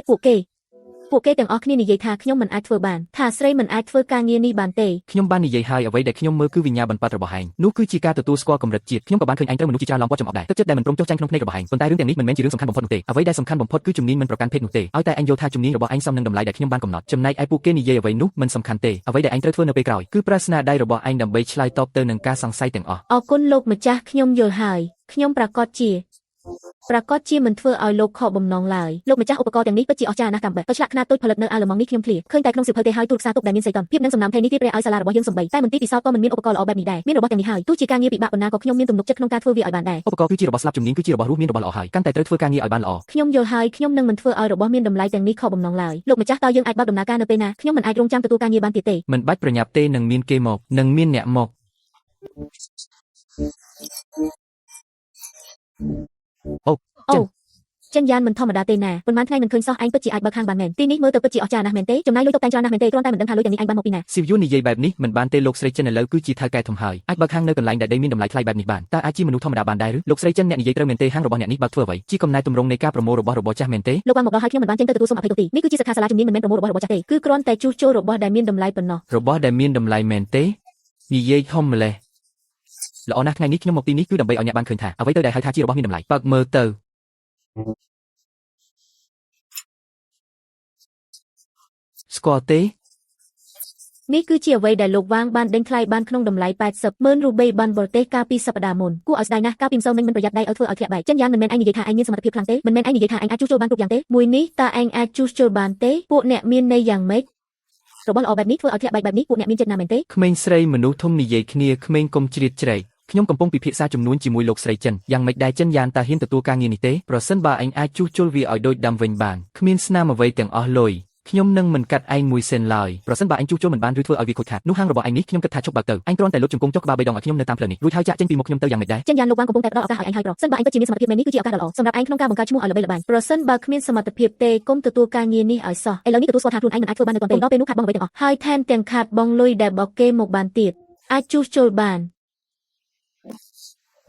ពួកគេទាំងអស់គ្នានិយាយថាខ្ញុំមិនអាចធ្វើបានថាស្រីមិនអាចធ្វើការងារនេះបានទេ ខ្ញុំបាននិយាយហើយអ្វីដែលខ្ញុំមើលគឺវិញ្ញាបនបត្ររបស់ឯងនោះគឺជាការទទួលស្គាល់កម្រិតជាតិខ្ញុំក៏បានឃើញឯងត្រូវមនុស្សជាច្រើនឡោមព័ទ្ធចំអប់ដែរទឹកចិត្តដែលមិនព្រមចុះចាញ់ក្នុងភ្នែករបស់ឯងប៉ុន្តែរឿងទាំងនេះមិនមែនជារឿងសំខាន់បំផុតនោះទេអ្វីដែលសំខាន់បំផុតគឺជំនាញមិនប្រកាន់ភេទនោះទេឲ្យតែឯងយល់ថាជំនាញរបស់ឯងសមនឹងតម្លៃដែលខ្ញុំបានកំណត់ចំណែកឯពួកគេនិយាយអ្វីនោះមិនសំខាន់ទេអ្វីដែលឯងត្រូវធ្វើនៅពេលក្រោយគឺប្រើស្នាដៃរបស់ឯងដើម្បីឆ្លើយតបទៅនឹងការសង្ស័យទាំងអស់ អរគុណលោកម្ចាស់ខ្ញុំយល់ហើយខ្ញុំប្រកាសជាប្រកាសជាមិនធ្វើឲ្យលោកខកបំណងឡើយលោកម្ចាស់ឧបករណ៍ទាំងនេះពិតជាអស្ចារ្យណាស់កាំបិតក៏ឆ្លាក់ខ្នាតតូចផលិតនៅអាល្លឺម៉ង់នេះខ្ញុំធ្លាឃើញតែក្នុងសៀវភៅទេហើយទូរខ្សែទុកដែលមានសីតុណ្ហភាពនិងសំណើមថេនេះទៀតព្រះឲ្យសាលារបស់យើងសំបីតែមន្ទីរពិសោធន៍ក៏មិនមានឧបករណ៍ល្អបែបនេះដែរមានរបស់ទាំងនេះហើយទោះជាការងារពិបាកប៉ុណ្ណាក៏ខ្ញុំមានទំនុកចិត្តក្នុងការធ្វើវាឲ្យបានដែរ ឧបករណ៍គឺជារបស់ស្លាប់ជំនាញគឺជារបស់រស់មានរបស់ល្អហើយកាន់តែត្រូវធ្វើការងារឲ្យបានល្អ ខ្ញុំយល់ហើយខ្ញុំនឹងមិនធ្វើឲ្យរបស់មានតម្លៃទាំងនេះខកបំណងឡើយលោកម្ចាស់តើយើងអាចបើកដំណើរការនៅពេលណាខ្ញុំមិនអាចរងចាំទទួលការងារបានទៀតទេ មិនបាច់ប្រញាប់ទេនឹងមានគេមកនឹងមានអ្នកមកអូ អូចិនយ៉ានមិនធម្មតាទេណាប៉ុន្មានថ្ងៃមិនឃើញសោះឯងពិតជាអាចបើកហាងបានមែនទីនេះមើលទៅពិតជាអស្ចារ្យណាស់មែនទេចំណាយលុយតុបតែងច្រើនណាស់មែនទេគ្រាន់តែមិនដឹងថាលុយទាំងនេះឯងបានមកពីណា ស៊ីវយូននិយាយបែបនេះមិនបានទេលោកស្រីចិនឥឡូវគឺជាថៅកែធំហើយអាចបើកហាងនៅកន្លែងដែលដីមានតម្លៃថ្លៃបែបនេះបានតើអាចជាមនុស្សធម្មតាបានដែរឬលោកស្រីចិនអ្នកនិយាយត្រូវមែនទេហាងរបស់អ្នកនេះបើកធ្វើអ្វីជាកំណែទម្រង់នៃការប្រមូលរបស់របរចាស់មែនទេ លោកបានមកដល់ហើយខ្ញុំមិនបានចេញទៅទទួលសូមអភ័យទោសទេនេះគឺជាសិក្ខាសាលាជំនាញមិនមែនប្រមូលរបស់របស់ចាស់ទេគឺគ្រាន់តែជួសជុលរបស់ដែលមានតម្លៃប៉ុណ្ណោះ របស់ដែលមានតម្លៃមែនទេនិយាយធំម្លេះល្អណាស់ថ្ងៃនេះខ្ញុំមកទីនេះគឺដើម្បីឲ្យអ្នកបានឃើញថាអ្វីទៅដែលហៅថាជារបស់មានតម្លៃបើកមើលទៅស្គាល់ទេ នេះគឺជាអ្វីដែលលោកវាងបានដេញថ្លៃបានក្នុងតម្លៃ80ម៉ឺនរូបីបានបរទេសកាលពីសប្តាហ៍មុនគួរឲ្យស្ដាយណាស់កាលពីម្សិលមិញមិនប្រយ័ត្នដៃឲ្យធ្វើឲ្យធ្លាក់បែកចិនយ៉ាងមិនមែនឯងនិយាយថាឯងមានសមត្ថភាពខ្លាំងទេមិនមែនឯងនិយាយថាឯងអាចជួសជុលបានគ្រប់យ៉ាងទេមួយនេះតើឯងអាចជួសជុលបានទេពួកអ្នកមានន័យយ៉ាងម៉េចរបស់ល្អបែបនេះធ្វើឲ្យធ្លាក់បែកបែបនេះពួកអ្នកមានចិត្តណាមែនទេ ក្មេងស្រីមនុស្សធំនិយាយគ្នាក្មេងកុំជ្រៀតជ្រែកខ្ញុំកំពុងពិភាក្សាចំនួនជាមួយលោកស្រីចិនយ៉ាងម៉េចដែរចិនយ៉ាងតាហ៊ានទទួលការងារនេះទេប្រសិនបើឯងអាចជួសជុលវាឲ្យដូចដើមវិញបានគ្មានស្នាមអ្វីទាំងអស់លុយខ្ញុំនឹងមិនកាត់ឯងមួយសេនឡើយប្រសិនបើឯងជួសជុលមិនបានឬធ្វើឲ្យវាខូចខាតនោះហាងរបស់ឯងនេះខ្ញុំគិតថាឈប់បើកទៅឯងគ្រាន់តែលុតជង្គង់ចុះក្បាលបីដងឲ្យខ្ញុំនៅតាមផ្លូវនេះរួចហើយចាក់ចេញពីមុខខ្ញុំទៅយ៉ាងម៉េចដែរ ចិនយ៉ាងលោកវាងកំពុងតែផ្ដល់ឱកាសឲ្យឯងហើយប្រសិនបើឯងពិតជាមានសមត្ថភាពមែននេះគឺជាឱកាសដ៏ល្អសម្រាប់ឯងក្នុងការបង្កើតឈ្មោះឲ្យល្បីល្បាញប្រសិនបើគ្មានសមត្ថភាពទេកុំទទួលការងារនេះឲ្យសោះឥឡូវនេះទទួលស្គាល់ថាខ្លួនឯងមិនអាចធ្វើបាននៅទាន់ពេលដល់ពេលនោះខាតបង់អ្វីទាំងអស់ហើយថែមទាំងខាតបង់លុយដែលបកគេមកបានទៀតអាចជួសជុលបាន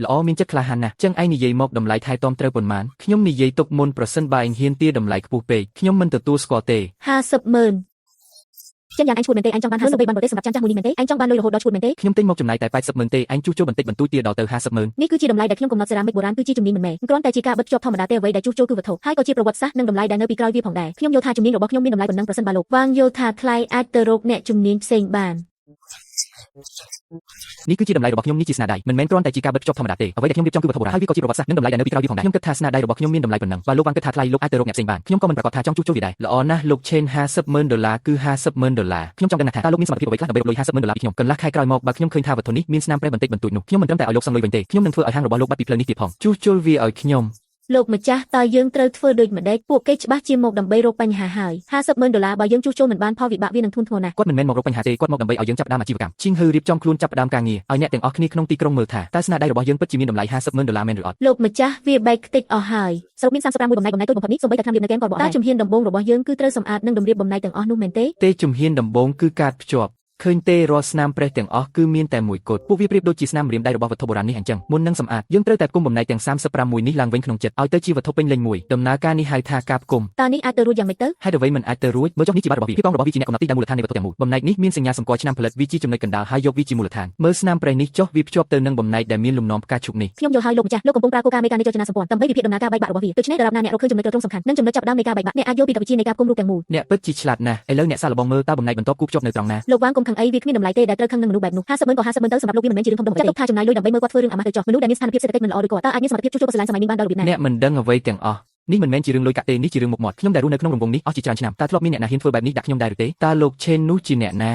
ល្អមានចិត្តក្លាហានណាស់ចឹងឯងនិយាយមកតម្លៃថែទាំត្រូវប៉ុន្មានខ្ញុំនិយាយទុកមុនប្រសិនបើឯងហ៊ានទារតម្លៃខ្ពស់ពេកខ្ញុំមិនទទួលស្គាល់ទេ 50ម៉ឺនចិនយ៉ាងឯងឈួតមែនទេឯងចង់បាន50បីបានប្រទេសសម្រាប់ចាំចាស់មួយនេះមែនទេឯងចង់បានលុយរហូតដល់ឈួតមែនទេ ខ្ញុំទិញមកចំណាយតែ80ម៉ឺនទេឯងជួសជុលបន្តិចបន្តួចទារដល់ទៅ50ម៉ឺន នេះគឺជាតម្លៃដែលខ្ញុំកំណត់សេរ៉ាមិកបុរាណគឺជាជំនាញមិនមែនគ្រាន់តែជាការបិទភ្ជាប់ធម្មតាទេអ្វីដែលជួសជុលគឺវត្ថុហើយក៏ជាប្រវត្តិសាស្ត្រនិងតម្លៃដែលនៅពីក្រោយវាផងដែរខ្ញុំយល់ថាជំនាញរបស់ខ្ញុំមានតម្លៃប៉ុណ្ណឹងប្រសិនបើលោកវាងយល់ថាថ្លៃអាចទៅរកអ្នកជំនាញផ្សេងបាន នេះគឺជាតម្លៃរបស់ខ្ញុំនេះជាស្នាដៃមិនមែនគ្រាន់តែជាការបិទភ្ជាប់ធម្មតាទេអ្វីដែលខ្ញុំរៀបចំគឺវត្ថុបុរាណហើយវាក៏ជាប្រវត្តិសាស្ត្រនិងតម្លៃដែលនៅពីក្រោយវាផងដែរខ្ញុំគិតថាស្នាដៃរបស់ខ្ញុំមានតម្លៃប៉ុណ្ណឹងបើលោកបានគិតថាថ្លៃលោកអាចទៅរកអ្នកផ្សេងបានខ្ញុំក៏មិនប្រាកដថាចង់ជួសជុលវាដែរល្អណាស់លោកឆេន50ម៉ឺនដុល្លារគឺ50ម៉ឺនដុល្លារខ្ញុំចង់ដឹងណាស់ថាតើលោកមានសមត្ថភាពអ្វីខ្លះដើម្បីរកលុយ50ម៉ឺនដុល្លារពីខ្ញុំកន្លះខែក្រោយមកបើខ្ញុំឃើញថាវត្ថុនេះមានស្នាមប្រេះបន្តិចបន្តួចនោះខ្ញុំមិនត្រឹមតែឲ្យលោកសងលុយវិញទេខ្ញុំនឹងធ្វើឲ្យហាងរបស់លោកបាត់ពីផ្លូវនេះទៀតផងជួសជុលវាឲ្យខ្ញុំ លោកម្ចាស់តើយើងត្រូវធ្វើដូចម្តេចពួកគេច្បាស់ជាមកដើម្បីរកបញ្ហាហើយ50ម៉ឺនដុល្លារបើយើងជួសជុលមិនបានផលវិបាកវានឹងធ្ងន់ធ្ងរណាស់ គាត់មិនមែនមករកបញ្ហាទេគាត់មកដើម្បីឲ្យយើងចាប់ផ្ដើមអាជីវកម្មឈីងហឺរៀបចំខ្លួនចាប់ផ្ដើមការងារឲ្យអ្នកទាំងអស់គ្នាក្នុងទីក្រុងមើលថាតើស្នាដៃរបស់យើងពិតជាមានតម្លៃ50ម៉ឺនដុល្លារមែនឬអត់ លោកម្ចាស់វាបែកខ្ទេចអស់ហើយសរុបមាន35មួយបំណែកបំណែកតូចបំផុតនេះសូម្បីតែថ្នាំលាបនៅគែមក៏បកដែរតើជំហានដំបូងរបស់យើងគឺត្រូវសម្អាតនិងតម្រៀបបំណែកទាំងអស់នោះមែនទេ ទេជំហានដំបូងគឺការភ្ជាប់ឃើញទេរាល់ស្នាមប្រេះទាំងអស់គឺមានតែមួយគត់ពួកវាប្រៀបដូចជាស្នាមម្រាមដៃរបស់វត្ថុបុរាណនេះអញ្ចឹងមុននឹងសម្អាតយើងត្រូវតែផ្គុំបំណែកទាំង35មួយនេះឡើងវិញក្នុងចិត្តឲ្យទៅជាវត្ថុពេញលេញមួយដំណើរការនេះហៅថាការផ្គុំ តើនេះអាចទៅរួចយ៉ាងម៉េចទៅ ហេតុអ្វីមិនអាចទៅរួចមើលចុះនេះជាបាតរបស់វាភាពកងរបស់វាជាអ្នកកំណត់ទីដៅមូលដ្ឋាននៃវត្ថុទាំងមូលបំណែកនេះមានសញ្ញាសម្គាល់ឆ្នាំផលិតវាជាចំណុចកណ្ដាលហើយយកវាជាមូលដ្ឋានមើលស្នាមប្រេះនេះចុះវាភ្ជាប់ទៅនឹងបំណែកដែលមានលំនាំផ្កាឈូកនេះ ខ្ញុំយល់ហើយលោកម្ចាស់លោកកំពុងប្រើគោលការណ៍មេកានិករចនាសម្ព័ន្ធដើម្បីវិភាគដំណើរការបែកបាក់របស់វាដូច្នេះដរាបណាអ្នករកឃើញចំណុចត្រង់សំខាន់និងចំណុចចាប់ផ្ដើមនៃការបែកបាក់អ្នកអាចយល់ពីវិទ្យានៃការផ្គុំរូបទាំងមូល អ្នកពិតជាឆ្លាតណាស់ឥឡូវអ្នកសាកល្បងមើលតើបំណែកបន្ទាប់គូភ្ជាប់នៅត្រង់ណា លោកវាងកុំខឹង ខឹងអីវាគ្មានតម្លៃទេដែលត្រូវខឹងនឹងមនុស្សបែបនោះ50ម៉ឺនក៏50ម៉ឺនទៅសម្រាប់លោកវាមិនមែនជារឿងធំដុំអ្វីទេចាត់ទុកថាចំណាយលុយដើម្បីមើលគាត់ធ្វើរឿងអាម៉ាស់ទៅចុះមនុស្សដែលមានស្ថានភាពសេដ្ឋកិច្ចមិនល្អដូចគាត់តើអាចមានសមត្ថភាពជួសជុលប៉ូសឡានសម័យមីងបានដល់របៀបណា អ្នកមិនដឹងអ្វីទាំងអស់នេះមិនមែនជារឿងលុយកាក់ទេនេះជារឿងមុខមាត់ខ្ញុំដែលរស់នៅក្នុងរង្វង់នេះអស់ជាច្រើនឆ្នាំតើធ្លាប់មានអ្នកណាហ៊ានធ្វើបែបនេះដាក់ខ្ញុំដែរឬទេតើលោកឆេននោះជាអ្នកណា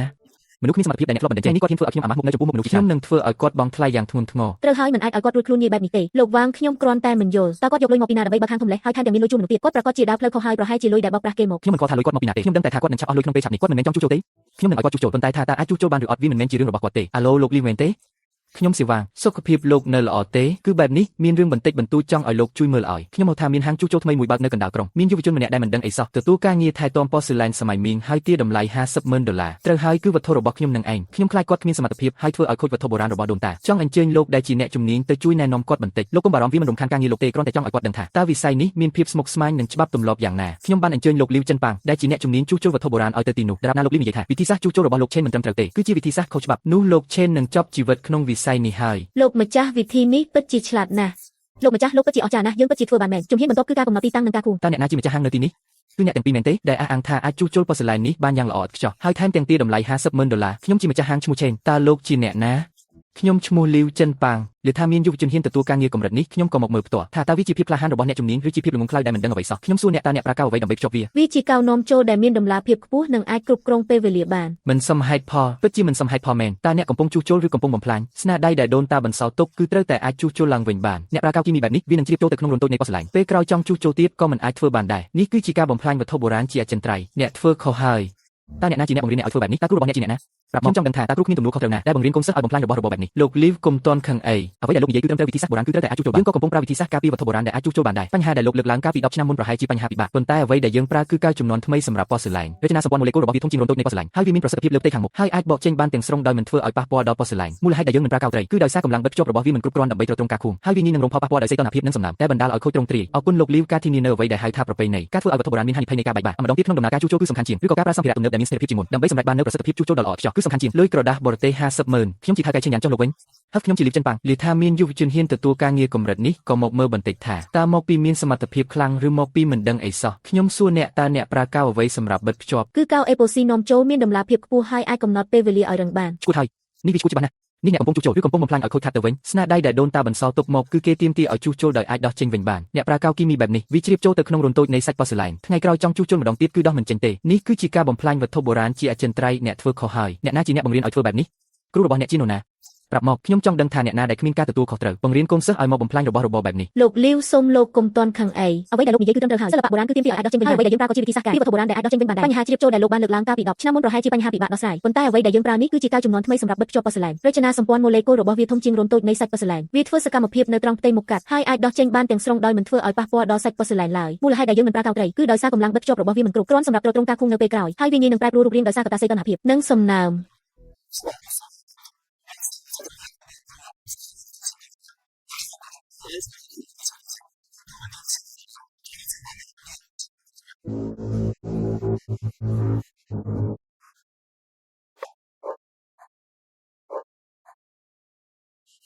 មនុស្សគ្មានសមត្ថភាពដែលអ្នកធ្លាប់បណ្ដឹងចេញនេះគាត់ហ៊ានធ្វើឲ្យខ្ញុំអាម៉ាស់មុខនៅចំពោះមុខមនុស្សជាច្រើនខ្ញុំនឹងធ្វើឲ្យគាត់បង់ថ្លៃយ៉ាងធ្ងន់ធ្ងរ ត្រូវហើយមិនអាចឲ្យគាត់រួចខ្លួនងាយបែបនេះទេលោកវាងខ្ញុំគ្រាន់តែមិនយល់តើគាត់យកលុយមកពីណាដើម្បីបើកហាងធំលេះហើយថែមទាំងមានលុយជួលមនុស្សទៀតគាត់ប្រកាសជាដើរផ្លូវខុសហើយប្រហែលជាលុយដែលបោកប្រាស់គេមក ខ្ញុំមិនខ្វល់ថាលុយគាត់មកពីណាទេខ្ញុំដឹងតែថាគាត់នឹងឆាប់អស់លុយក្នុងពេលឆាប់នេះគាត់មិនមែនចង់ជួសជុលទេខ្ញុំនឹងឲ្យគាត់ជួសជុលប៉ុន្តែថាតើអាចជួសជុលបានឬអត់វាមិនមែនជារឿងរបស់គាត់ទេអាឡូលោកលីមែនទេខ្ញុំសេវាងសុខភាពលោកនៅល្អទេគឺបែបនេះមានរឿងបន្តិចបន្តួចចង់ឲ្យលោកជួយមើលឲ្យខ្ញុំមកថាមានហាងជួសជុលថ្មីមួយបើកនៅកណ្ដាលក្រុងមានយុវជនម្នាក់ដែលមិនដឹងអីសោះទទួលការងារថែទាំប៉ូសឺឡែនសម័យមីងហើយទារតម្លៃ50ម៉ឺនដុល្លារត្រូវហើយគឺវត្ថុរបស់ខ្ញុំនឹងឯងខ្ញុំខ្លាចគាត់គ្មានសមត្ថភាពហើយធ្វើឲ្យខូចវត្ថុបុរាណរបស់ដូនតាចង់អញ្ជើញលោកដែលជាអ្នកជំនាញទៅជួយណែនាំគាត់បន្តិចលោកកុំបារម្ភវាមិនរំខានការងារលោកទេគ្រាន់តែចង់ឲ្យគាត់ដឹងថាតើវិស័យនេះមានភាពស្មុគស្មាញនិងច្បាប់ទម្លាប់យ៉ាងណាខ្ញុំបានអញ្ជើញលោកលីវចិនប៉ាងដែលជាអ្នកជំនាញជួសជុលវត្ថុបុរាណឲ្យទៅទីនោះដរាបណាលោកលីវនិយាយថាវិធីសាស្ត្រជួសជុលរបស់លោកឆេនមិនត្រឹមត្រូវទេគឺជាវិធីសាស្ត្រខុសច្បាប់នោះលោកឆេននឹងចប់ជីវិតក្នុងវិស័យនេះហើយ លោកម្ចាស់វិធីនេះពិតជាឆ្លាតណាស់លោកម្ចាស់លោកពិតជាអស្ចារ្យណាស់យើងពិតជាធ្វើបានមែនជំហានបន្ទាប់គឺការកំណត់ទីតាំងនិងការគូ តើអ្នកណាជាម្ចាស់ហាងនៅទីនេះគឺអ្នកទាំងពីរមែនទេដែលអះអាងថាអាចជួសជុលប៉ូសឡែននេះបានយ៉ាងល្អឥតខ្ចោះហើយថែមទាំងទារតម្លៃ50ម៉ឺនដុល្លារខ្ញុំជាម្ចាស់ហាងឈ្មោះឆេនតើលោកជាអ្នកណាខ្ញុំឈ្មោះលីវចិនប៉ាងឬថាមានយុវជនហ៊ានទទួលការងារកម្រិតនេះខ្ញុំក៏មកមើលផ្ទាល់ថាតើវាជាភាពក្លាហានរបស់អ្នកជំនាញឬជាភាពល្ងង់ខ្លៅដែលមិនដឹងអ្វីសោះខ្ញុំសួរអ្នកតើអ្នកប្រើកៅអ្វីដើម្បីភ្ជាប់វា វាជាកៅនាំចូលដែលមានតម្លាភាពខ្ពស់និងអាចគ្រប់គ្រងពេលវេលាបាន មិនសមហេតុផលពិតជាមិនសមហេតុផលមែនតើអ្នកកំពុងជួសជុលឬកំពុងបំផ្លាញស្នាដៃដែលដូនតាបន្សល់ទុកគឺត្រូវតែអាចជួសជុលឡើងវិញបានអ្នកប្រើកៅគីមីបែបនេះវានឹងជ្រាបចូលទៅក្នុងរន្ធតូចនៃប៉ូសឡែនពេលក្រោយចង់ជួសជុលទៀតក៏មិនអាចធ្វើបានដែរនេះគឺជាការបំផ្លាញវត្ថុបុរាណជាអចិន្ត្រៃយ៍អ្នកធ្វើខុសហើយតើអ្នកណាជាអ្នកបង្រៀនអ្នកឲ្យធ្វើបែបនេះតើគ្រូរបស់អ្នកជាអ្នកណាប្រាប់មកខ្ញុំចង់ដឹងថាតើគ្រូគ្មានទំនួលខុសត្រូវណាដែលបង្រៀនកូនសិស្សឲ្យបំផ្លាញរបស់របរបែបនេះលោកលីវគុំតន់ខឹងអីអ្វីដែលលោកនិយាយគឺត្រឹមត្រូវវិធីសាស្ត្របុរាណគឺត្រូវតែអាចជួសជុលបានយើងក៏កំពុងប្រើវិធីសាស្ត្រការពារវត្ថុបុរាណដែលអាចជួសជុលបានដែរបញ្ហាដែលលោកលើកឡើងកាលពី10ឆ្នាំមុនប្រហែលជាបញ្ហាពិបាកប៉ុន្តែអ្វីដែលយើងប្រើគឺកៅចំនួនថ្មីសម្រាប់ប៉ូសឡែនរចនាសម្ព័ន្ធម៉ូលេគុលរបស់វាធំជាងរន្ធតូចនៃប៉ូសឡែនហើយវាមានប្រសិទ្ធភាពលើផ្ទៃខាងមុខហើយអាចបកចេញបានទាំងស្រុងដោយមិនធ្វើឲ្យប៉ះពាល់ដល់ប៉ូសឡែនមូលហេតុដែលយើងមិនប្រើកៅត្រីគឺដោយសារកម្លាំងបិទភ្ជាប់របស់វាមិនគ្រប់គ្រាន់ដើម្បីទ្រទ្រង់ការខួងហើយវាងាយនឹងរងផលប៉ះពាល់ដោយសីតុណ្ហភាពនិងសំណើមដែលបណ្ដាលឲ្យខូចទ្រង់ទ្រាយអរគុណលោកលីវការធានានៅអ្វីដែលហៅថាប្រពៃណីការធ្វើឲ្យវត្ថុបុរាណមានហានិភ័យនៃការបែកបាក់ម្ដងទៀតក្នុងដំណើរការជួសជុលគឺសំខាន់ជាងឬក៏ការប្រើសម្ភារៈទំនើបដែលមានស្ថិរភាពជាងមុនដើម្បីសម្រេចបាននូវប្រសិទ្ធភាពជួសជុលដ៏ល្អឥតខ្ចោះគឺសំខាន់ជាងលុយក្រដាសបរទេស50ម៉ឺនខ្ញុំជាថៅកែឈិនយ៉ាងចុះលោកវិញហើយខ្ញុំជាលីវចិនប៉ាងលីថាមានយុវជនហ៊ានទទួលការងារកម្រិតនេះក៏មកមើលបន្តិចថាតើមកពីមានសមត្ថភាពខ្លាំងឬមកពីមិនដឹងអីសោះខ្ញុំសួរអ្នកតើអ្នកប្រើកៅអ្វីសម្រាប់បិទភ្ជាប់ គឺកៅអេប៉ូស៊ីនាំចូលមានតម្លាភាពខ្ពស់ហើយអាចកំណត់ពេលវេលាឲ្យរឹងបាន ឈួតហើយនេះវាឈួតច្បាស់ណាស់នេះអ្នកកំពុងជួសជុលឬកំពុងបំផ្លាញឲ្យខូចខាតទៅវិញស្នាដៃដែលដូនតាបន្សល់ទុកមកគឺគេទាមទារឲ្យជួសជុលដោយអាចដោះចេញវិញបានអ្នកប្រើកៅគីមីបែបនេះវាជ្រាបចូលទៅក្នុងរន្ធតូចនៃសាច់ប៉ូសឡែនថ្ងៃក្រោយចង់ជួសជុលម្ដងទៀតគឺដោះមិនចេញទេនេះគឺជាការបំផ្លាញវត្ថុបុរាណជាអចិន្ត្រៃយ៍អ្នកធ្វើខុសហើយអ្នកណាជាអ្នកបង្រៀនឲ្យធ្វើបែបនេះគ្រូរបស់អ្នកជានរណាប្រាប់មកខ្ញុំចង់ដឹងថាអ្នកណាដែលគ្មានការទទួលខុសត្រូវបង្រៀនកូនសិស្សឲ្យមកបំផ្លាញរបស់របរបែបនេះ លោកលីវសូមលោកកុំតន់ខឹងអីអ្វីដែលលោកនិយាយគឺត្រឹមត្រូវហើយសិល្បៈបុរាណគឺទាមទារឲ្យអាចដោះចេញវិញបានហើយអ្វីដែលយើងប្រើក៏ជាវិធីសាស្ត្រការពារវត្ថុបុរាណដែលអាចដោះចេញវិញបានដែរបញ្ហាជ្រាបចូលដែលលោកបានលើកឡើងកាលពី10ឆ្នាំមុនប្រហែលជាបញ្ហាពិបាកដោះស្រាយប៉ុន្តែអ្វីដែលយើងប្រើនេះគឺជាកៅចំនួនថ្មីសម្រាប់បិទភ្ជាប់ប៉ូសឡែនរចនាសម្ព័ន្ធម៉ូលេគុលរបស់វាធំជាងរន្ធតូចនៃសាច់ប៉ូសឡែនវាធ្វើសកម្មភាពនៅត្រង់ផ្ទៃមុខកាត់ហើយអាចដោះចេញបានទាំងស្រុងដោយមិនធ្វើឲ្យប៉ះពាល់ដល់សាច់ប៉ូសឡែនឡើយមូលហេតុដែលយើងមិនប្រើកៅត្រីគឺដោយសារកម្លាំងបិទភ្ជាប់របស់វាមិនគ្រប់គ្រាន់សម្រាប់ទ្រទ្រង់ការខួងនៅពេលក្រោយហើយវាងាយនឹងប្រែប្រួលរូបរាងដោយសារកត្តាសីតុណ្ហភាពនិងសំណើម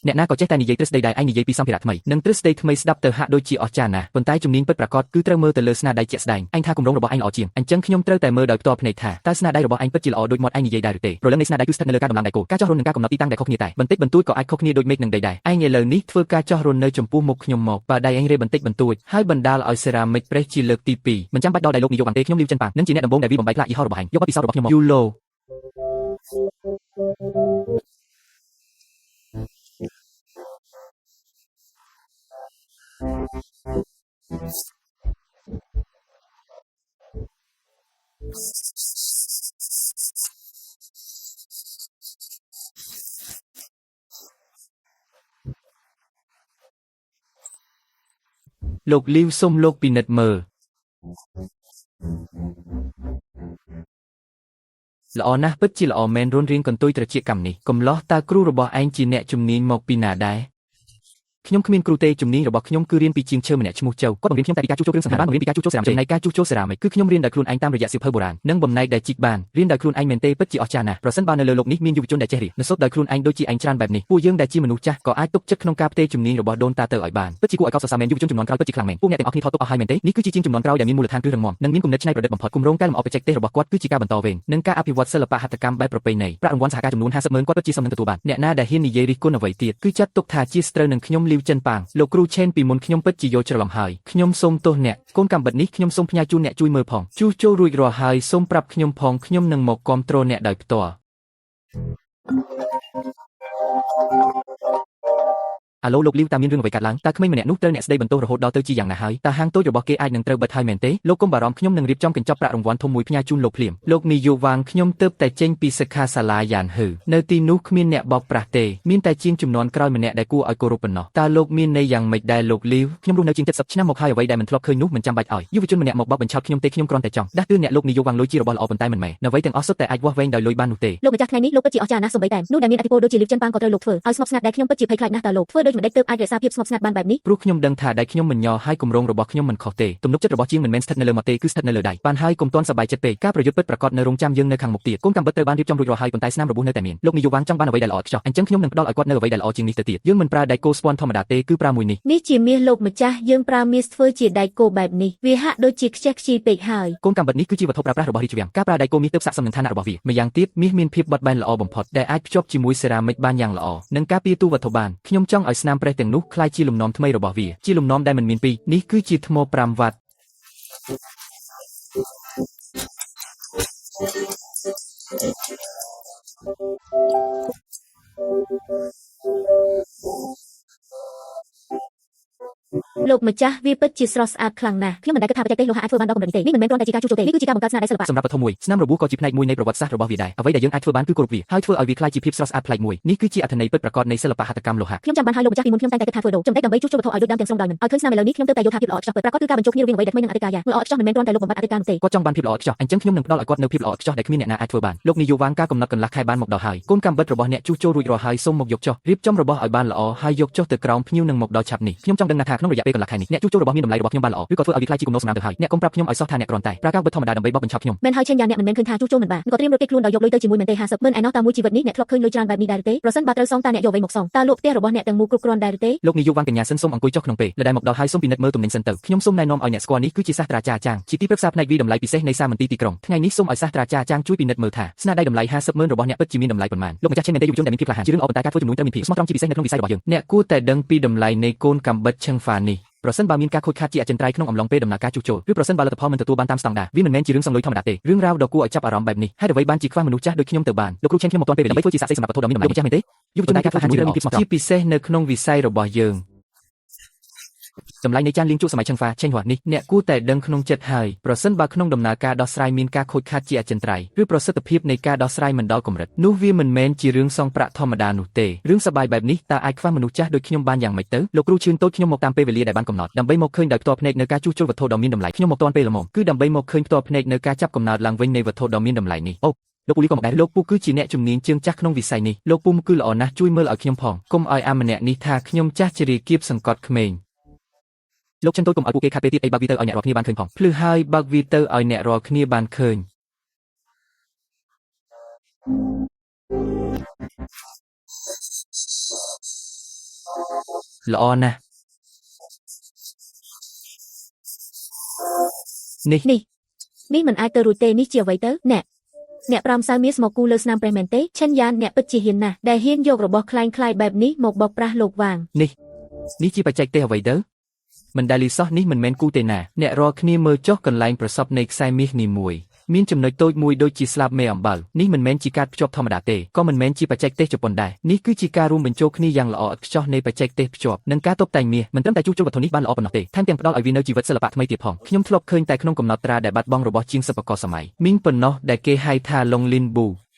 អ្នកណាក៏ចេះតែនិយាយទ្រឹស្ដីដែរឯងនិយាយពីសម្ភារៈថ្មីនិងទ្រឹស្ដីថ្មីស្ដាប់ទៅហាក់ដូចជាអស្ចារ្យណាស់ប៉ុន្តែជំនាញពិតប្រាកដគឺត្រូវមើលទៅលើស្នាដៃជាក់ស្ដែងឯងថាគម្រោងរបស់ឯងល្អជាងអញ្ចឹងខ្ញុំត្រូវតែមើលដោយផ្ទាល់ភ្នែកថាតើស្នាដៃរបស់ឯងពិតជាល្អដូចមាត់ឯងនិយាយដែរឬទេព្រលឹងនៃស្នាដៃគឺស្ថិតនៅលើការដំឡើងដៃគោការចោះរន្ធនិងការកំណត់ទីតាំងដែលខុសគ្នាតែបន្តិចបន្តួចក៏អាចខុសគ្នាដូចមេឃនិងដីដែរឯងឥឡូវនេះធ្វើការចោះរន្ធនៅចំពោះមុខខ្ញុំមកបើដៃឯងរេបន្តិចបន្តួចហើយបណ្ដាលឲ្យសេរ៉ាមិចប្រេះជាលើកទី2មិនចាំបាច់ដល់ដៃលោកនាយកបានទេខ្ញុំលីវចិនប៉ាងនិងជាអ្នកដំបូងដែលវាបំបែកផ្លាកយីហោរបស់ឯងយកបទពិសោធន៍របស់ខ្ញុំមកយូឡូលោកលីវសូមលោកពិនិត្យមើលល្អណាស់ពិតជាល្អមែនរុនរៀងកន្ទុយត្រចៀកកម្មនេះកំឡោះតើគ្រូរបស់ឯងជាអ្នកជំនាញមកពីណាដែរ ខ្ញុំគ្មានគ្រូទេជំនាញរបស់ខ្ញុំគឺរៀនពីជាងឈើម្នាក់ឈ្មោះចៅគាត់បង្រៀនខ្ញុំតែពីការជួសជុលគ្រឿងសង្ហាបានបង្រៀនពីការជួសជុលសេរ៉ាមិចចំណែកការជួសជុលសេរ៉ាមិចគឺខ្ញុំរៀនដោយខ្លួនឯងតាមរយៈសៀវភៅបុរាណនិងបំណែកដែលជីកបានរៀនដោយខ្លួនឯងមែនទេពិតជាអស្ចារ្យណាស់ប្រសិនបើនៅលើលោកនេះមានយុវជនដែលចេះរៀនសូត្រដោយខ្លួនឯងដូចជាឯងច្រើនបែបនេះពួកយើងដែលជាមនុស្សចាស់ក៏អាចទុកចិត្តក្នុងការផ្ទេរជំនាញរបស់ដូនតាទៅឲ្យបានពិតជាគួរឲ្យកោតសរសើរមែនយុវជនជំនាន់ក្រោយពិតជាខ្លាំងមែនពួកអ្នកទាំងអស់គ្នាថតទុកអស់ហើយមែនទេនេះគឺជាជាងជំនាន់ក្រោយដែលមានមូលដ្ឋានគ្រឹះរឹងមាំនិងមានគំនិតច្នៃប្រឌិតបំផុតគម្រោងកែលម្អបច្ចេកទេសរបស់គាត់គឺជាការបន្តវេននិងការអភិវឌ្ឍសិល្បៈហត្ថកម្មបែបប្រពៃណីប្រាក់រង្វាន់សហការចំនួន50ម៉ឺនគាត់ពិតជាសមនឹងទទួលបានអ្នកណាដែលហ៊ាននិយាយរិះគន់អ្វីទៀតគឺចាត់ទុកថាជាស្ត្រូវនឹងខ្ញុំលីវចិនប៉ាងលោកគ្រូឆេនពីមុនខ្ញុំពិតជាយល់ច្រឡំហើយខ្ញុំសូមទោសអ្នកកូនកាំបិតនេះខ្ញុំសូមផ្ញើជូនអ្នកជួយមើលផងជួសជុលរួចរាល់ហើយសូមប្រាប់ខ្ញុំផងខ្ញុំនឹងមកគាំទ្រអ្នកដោយផ្ទាល់អាឡូលោកលីវតើមានរឿងអ្វីកើតឡើងតើក្មេងម្នាក់នោះត្រូវអ្នកស្ដីបន្ទោសរហូតដល់ទៅជាយ៉ាងណាហើយតើហាងតូចរបស់គេអាចនឹងត្រូវបិទហើយមែនទេលោកកុំបារម្ភខ្ញុំនឹងរៀបចំកញ្ចប់ប្រាក់រង្វាន់ធំមួយផ្ញើជូនលោកភ្លាមលោកនាយកវ៉ាងខ្ញុំទើបតែចេញពីសិក្ខាសាលាយ៉ានហឺនៅទីនោះគ្មានអ្នកបោកប្រាស់ទេមានតែជាងជំនាន់ក្រោយម្នាក់ដែលគួរឲ្យគោរពប៉ុណ្ណោះតើលោកមានន័យយ៉ាងម៉េចដែរលោកលីវខ្ញុំរស់នៅជាង70ឆ្នាំមកហើយអ្វីដែលមិនធ្លាប់ឃើញនោះមិនចាំបាច់ឲ្យយុវជនម្នាក់មកបោកបញ្ឆោតខ្ញុំទេខ្ញុំគ្រាន់តែចង់ដាស់តឿនអ្នកលោកនាយកវ៉ាងលុយជារបស់ល្អប៉ុន្តែមិនមែនអ្វីទាំងអស់សុទ្ធតែអាចវាស់វែងដោយលុយបាននោះទេ លោកម្ចាស់ថ្ងៃនេះលោកពិតជាអស្ចារ្យណាស់សូម្បីតែនោះដែលមានឥទ្ធិពលដូចជាលីវចិនប៉ាងក៏ត្រូវលោកធ្វើឲ្យស្ងប់ស្ងាត់ដែរខ្ញុំពិតជាភ័យខ្លាចណាស់តើលោកធ្វើដូចម្តេចទើបអាចរក្សាភាពស្ងប់ស្ងាត់បានបែបនេះ ព្រោះខ្ញុំដឹងថាដៃខ្ញុំមិនញ័រហើយគម្រោងរបស់ខ្ញុំមិនខុសទេទំនុកចិត្តរបស់ជាងមិនមែនស្ថិតនៅលើមាត់ទេគឺស្ថិតនៅលើដៃបានហើយកុំទាន់សប្បាយចិត្តពេកការប្រយុទ្ធពិតប្រាកដនៅរងចាំយើងនៅខាងមុខទៀតកូនកាំបិតត្រូវបានរៀបចំរួចរាល់ហើយប៉ុន្តែស្នាមរបួសនៅតែមានលោកនាយកវ៉ាងចង់បានអ្វីដែលល្អឥតខ្ចោះអញ្ចឹងខ្ញុំនឹងផ្ដល់ឲ្យគាត់នៅអ្វីដែលល្អជាងនេះទៅទៀតយើងមិនប្រើដែកគោស្ពាន់ធម្មតាទេគឺប្រើមួយនេះ នេះជាមាសលោកម្ចាស់យើងប្រើមាសធ្វើជាដែកគោបែបនេះវាហាក់ដូចជាខ្ជះខ្ជាយពេកហើយ កូនកាំបិតនេះគឺជាវត្ថុប្រើប្រាស់របស់រាជវាំងការប្រើដែកគោមាសទើបស័ក្តិសមនឹងឋានៈរបស់វាម្យ៉ាងទៀតមាសមានភាពបត់បែនល្អបំផុតដែលអាចភ្ជាប់ជាមួយសេរ៉ាមិចបានយ៉ាងល្អនិងការពារទូវត្ថុបានខ្ញុំចង់ឲ្យស្នាមប្រេះទាំងនោះក្លាយជាលំនាំថ្មីរបស់វាជាលំនាំដែលមិនមានពីរនេះគឺជាថ្ម5វ៉ាត់ លោកម្ចាស់វាពិតជាស្រស់ស្អាតខ្លាំងណាស់ខ្ញុំមិនដែលគិតថាបច្ចេកទេសលោហៈអាចធ្វើបានដល់កម្រិតនេះទេនេះមិនមែនគ្រាន់តែជាការជួសជុលទេនេះគឺជាការបង្កើតស្នាដៃសិល្បៈ សម្រាប់វត្ថុមួយស្នាមរបួសក៏ជាផ្នែកមួយនៃប្រវត្តិសាស្ត្ររបស់វាដែរអ្វីដែលយើងអាចធ្វើបានគឺគោរពវាហើយធ្វើឲ្យវាក្លាយជាភាពស្រស់ស្អាតប្លែកមួយនេះគឺជាអត្ថន័យពិតប្រាកដនៃសិល្បៈហត្ថកម្មលោហៈ ខ្ញុំចាំបានហើយលោកម្ចាស់ពីមុនខ្ញុំតែងតែគិតថាធ្វើដូចម្ដេចដើម្បីជួសជុលវត្ថុឲ្យដូចដើមទាំងស្រុងដោយមិនឲ្យឃើញស្នាមឥឡូវនេះខ្ញុំទើបតែយល់ថាភាពល្អឥតខ្ចោះពិតប្រាកដគឺការបញ្ចូលគ្នារវាងអ្វីដែលថ្មីនិងអតីតកាលយ៉ាងល្អឥតខ្ចោះមិនមែនគ្រាន់តែលុបបំបាត់អតីតកាលនោះទេ គាត់ចង់បានភាពល្អឥតខ្ចោះអញ្ចឹងខ្ញុំនឹងផ្ដល់ឲ្យគាត់នូវភាពល្អឥតខ្ចោះដែលគ្មានអ្នកណាអាចធ្វើបានលោកនាយកវ៉ាងការកំណត់កន្លះខែបានមកដល់ហើយកូនកាំបិតរបស់អ្នកជួសជុលរួចរាល់ហើយសូមមកយកចុះរៀបចំរបស់ឲ្យបានល្អហើយយកចុះទៅក្រោមភ្ញៀវនឹងមកដល់ឆាប់នេះខ្ញុំចង់ដឹងណាស់ថាក្នុងរយៈពេលកន្លះខែនេះអ្នកជួសជុលរបស់មានតម្លៃរបស់ខ្ញុំបានល្អឬក៏ធ្វើឲ្យវាក្លាយជាគំនរសំរាមទៅហើយអ្នកកុំប្រាប់ខ្ញុំឲ្យសោះថាអ្នកគ្រាន់តែប្រើការបិទធម្មតាដើម្បីបោកបញ្ឆោតខ្ញុំ មែនហើយឆេងយ៉ាងអ្នកមិនមែនឃើញថាជួសជុលមិនបានក៏ត្រៀមរត់គេចខ្លួនដោយយកលុយទៅជាមួយមែនទេ50ម៉ឺនឯណោះតើមួយជីវិតនេះអ្នកធ្លាប់ឃើញលុយច្រើនបែបនេះដែរទេប្រសិនបើត្រូវសងតើអ្នកយកអ្វីមកសងតើលក់ផ្ទះរបស់អ្នកទាំងមូលគ្រប់គ្រាន់ដែរទេ លោកនាយកវ៉ាងកញ្ញាសិនសូមអង្គុយចុះក្នុងពេលដែលមកដល់ហើយសូមពិនិត្យមើលទំនិញសិនទៅខ្ញុំសូមណែនាំឲ្យអ្នកស្គាល់នេះគឺជាសាស្ត្រាចារ្យចាងជាទីប្រឹក្សាផ្នែកវិតម្លៃពិសេសនៃសាមន្ទីរទីក្រុងថ្ងៃនេះសូមឲ្យសាស្ត្រាចារ្យចាងជួយពិនិត្យមើលថាស្នាដៃតម្លៃ50ម៉ឺនរបស់អ្នកពិតជាមានតម្លៃប៉ុន្មានលោកម្ចាស់ឆេនមែនទេយុវជនដែលមានភាពក្លាហានជារឿងល្អប៉ុន្តែការធ្វើជំនួញត្រូវមានភាពស្មោះត្រង់ជាពិសេសនៅក្នុងវិស័យរបស់យើងអ្នកគួរតែដឹងពីតម្លៃនៃកូនកាំបិតឈឹងហ្វានេះប្រសិនបើមានការខូចខាតជាអចិន្ត្រៃយ៍ក្នុងអំឡុងពេលដំណើរការជួសជុលឬប្រសិនបើលទ្ធផលមិនទទួលបានតាមស្តង់ដារវាមិនមែនជារឿងសងលុយធម្មតាទេរឿងរ៉ាវដ៏គួរឲ្យចាប់អារម្មណ៍បែបនេះហេតុអ្វីបានជាខ្វះមនុស្សចាស់ដូចខ្ញុំទៅបានលោកគ្រូឆេនខ្ញុំមកទាន់ពេលវេលាដើម្បីធ្វើជាសាក្សីសម្រាប់វត្ថុដ៏មានតម្លៃលោកម្ចាស់មែនទេយុវជនដែលការក្លាហានជារឿងមានភាពស្មោះត្រង់ជាពិសេសនៅក្នុងវិស័យរបស់យើង តម្លៃនៃចានលាងជក់សម័យឆឹងហ្វាឆេងហួរនេះអ្នកគួរតែដឹងក្នុងចិត្តហើយប្រសិនបើក្នុងដំណើរការដោះស្រាយមានការខូចខាតជាអចិន្ត្រៃយ៍ឬប្រសិទ្ធភាពនៃការដោះស្រាយមិនដល់កម្រិតនោះវាមិនមែនជារឿងសងប្រាក់ធម្មតានោះទេរឿងសប្បាយបែបនេះតើអាចខ្វះមនុស្សចាស់ដូចខ្ញុំបានយ៉ាងម៉េចទៅលោកគ្រូឈឿនតូចខ្ញុំមកតាមពេលវេលាដែលបានកំណត់ដើម្បីមកឃើញដោយផ្ទាល់ភ្នែកនៅការជួសជុលវត្ថុដ៏មានតម្លៃខ្ញុំមកទាន់ពេលល្មមគឺដើម្បីមកឃើញផ្ទាល់ភ្នែកនៅការចាប់កំណើតឡើងវិញនៃវត្ថុដ៏មានតម្លៃនេះអូលោកពូលីក៏មកដែរលោកពូគឺជាអ្នកជំនាញជើងចាស់ក្នុងវិស័យនេះលោកពូគឺល្អណាស់ជួយមើលឲ្យខ្ញុំផងកុំឲ្យអាម្នាក់នេះថាខ្ញុំចាស់ជារាគៀបសង្កត់ក្មេង លោកចិនតូចកុំឲ្យពួកគេខាត់ពេលទៀតអីបើកវាទៅឲ្យអ្នករាល់គ្នាបានឃើញផងភ្លឺហើយបើកវាទៅឲ្យអ្នករាល់គ្នាបានឃើញល្អណាស់នេះ នេះនេះមិនអាចទៅរួចទេនេះជាអ្វីទៅអ្នកអ្នកប្រាំសៅមាសមកគូលើស្នាមប្រេះមែនទេឆិនយ៉ានអ្នកពិតជាហ៊ានណាស់ដែលហ៊ានយករបស់ក្លែងក្លាយបែបនេះមកបោកប្រាស់លោកវាង នេះនេះជាបច្ចេកទេសអ្វីទៅមិនដែលលីសោះនេះមិនមែនគូទេណាអ្នករាល់គ្នាមើលចុះកន្លែងប្រសពនៃខ្សែមាសនេះមួយមានចំណុចតូចមួយដូចជាស្លាបមេអំបិលនេះមិនមែនជាការភ្ជាប់ធម្មតាទេក៏មិនមែនជាបច្ចេកទេសជប៉ុនដែរនេះគឺជាការរួមបញ្ចូលគ្នាយ៉ាងល្អឥតខ្ចោះនៃបច្ចេកទេសភ្ជាប់និងការតុបតែងមាសមិនត្រឹមតែជួសជុលវត្ថុនេះបានល្អប៉ុណ្ណោះទេថែមទាំងផ្ដល់ឲ្យវានូវជីវិតសិល្បៈថ្មីទៀតផងខ្ញុំធ្លាប់ឃើញតែក្នុងកំណត់ត្រាដែលបាត់បង់របស់ជាងសិប្បករសម័យមីងប៉ុណ្ណោះដែលគេហៅថាឡុងលីនប៊ូ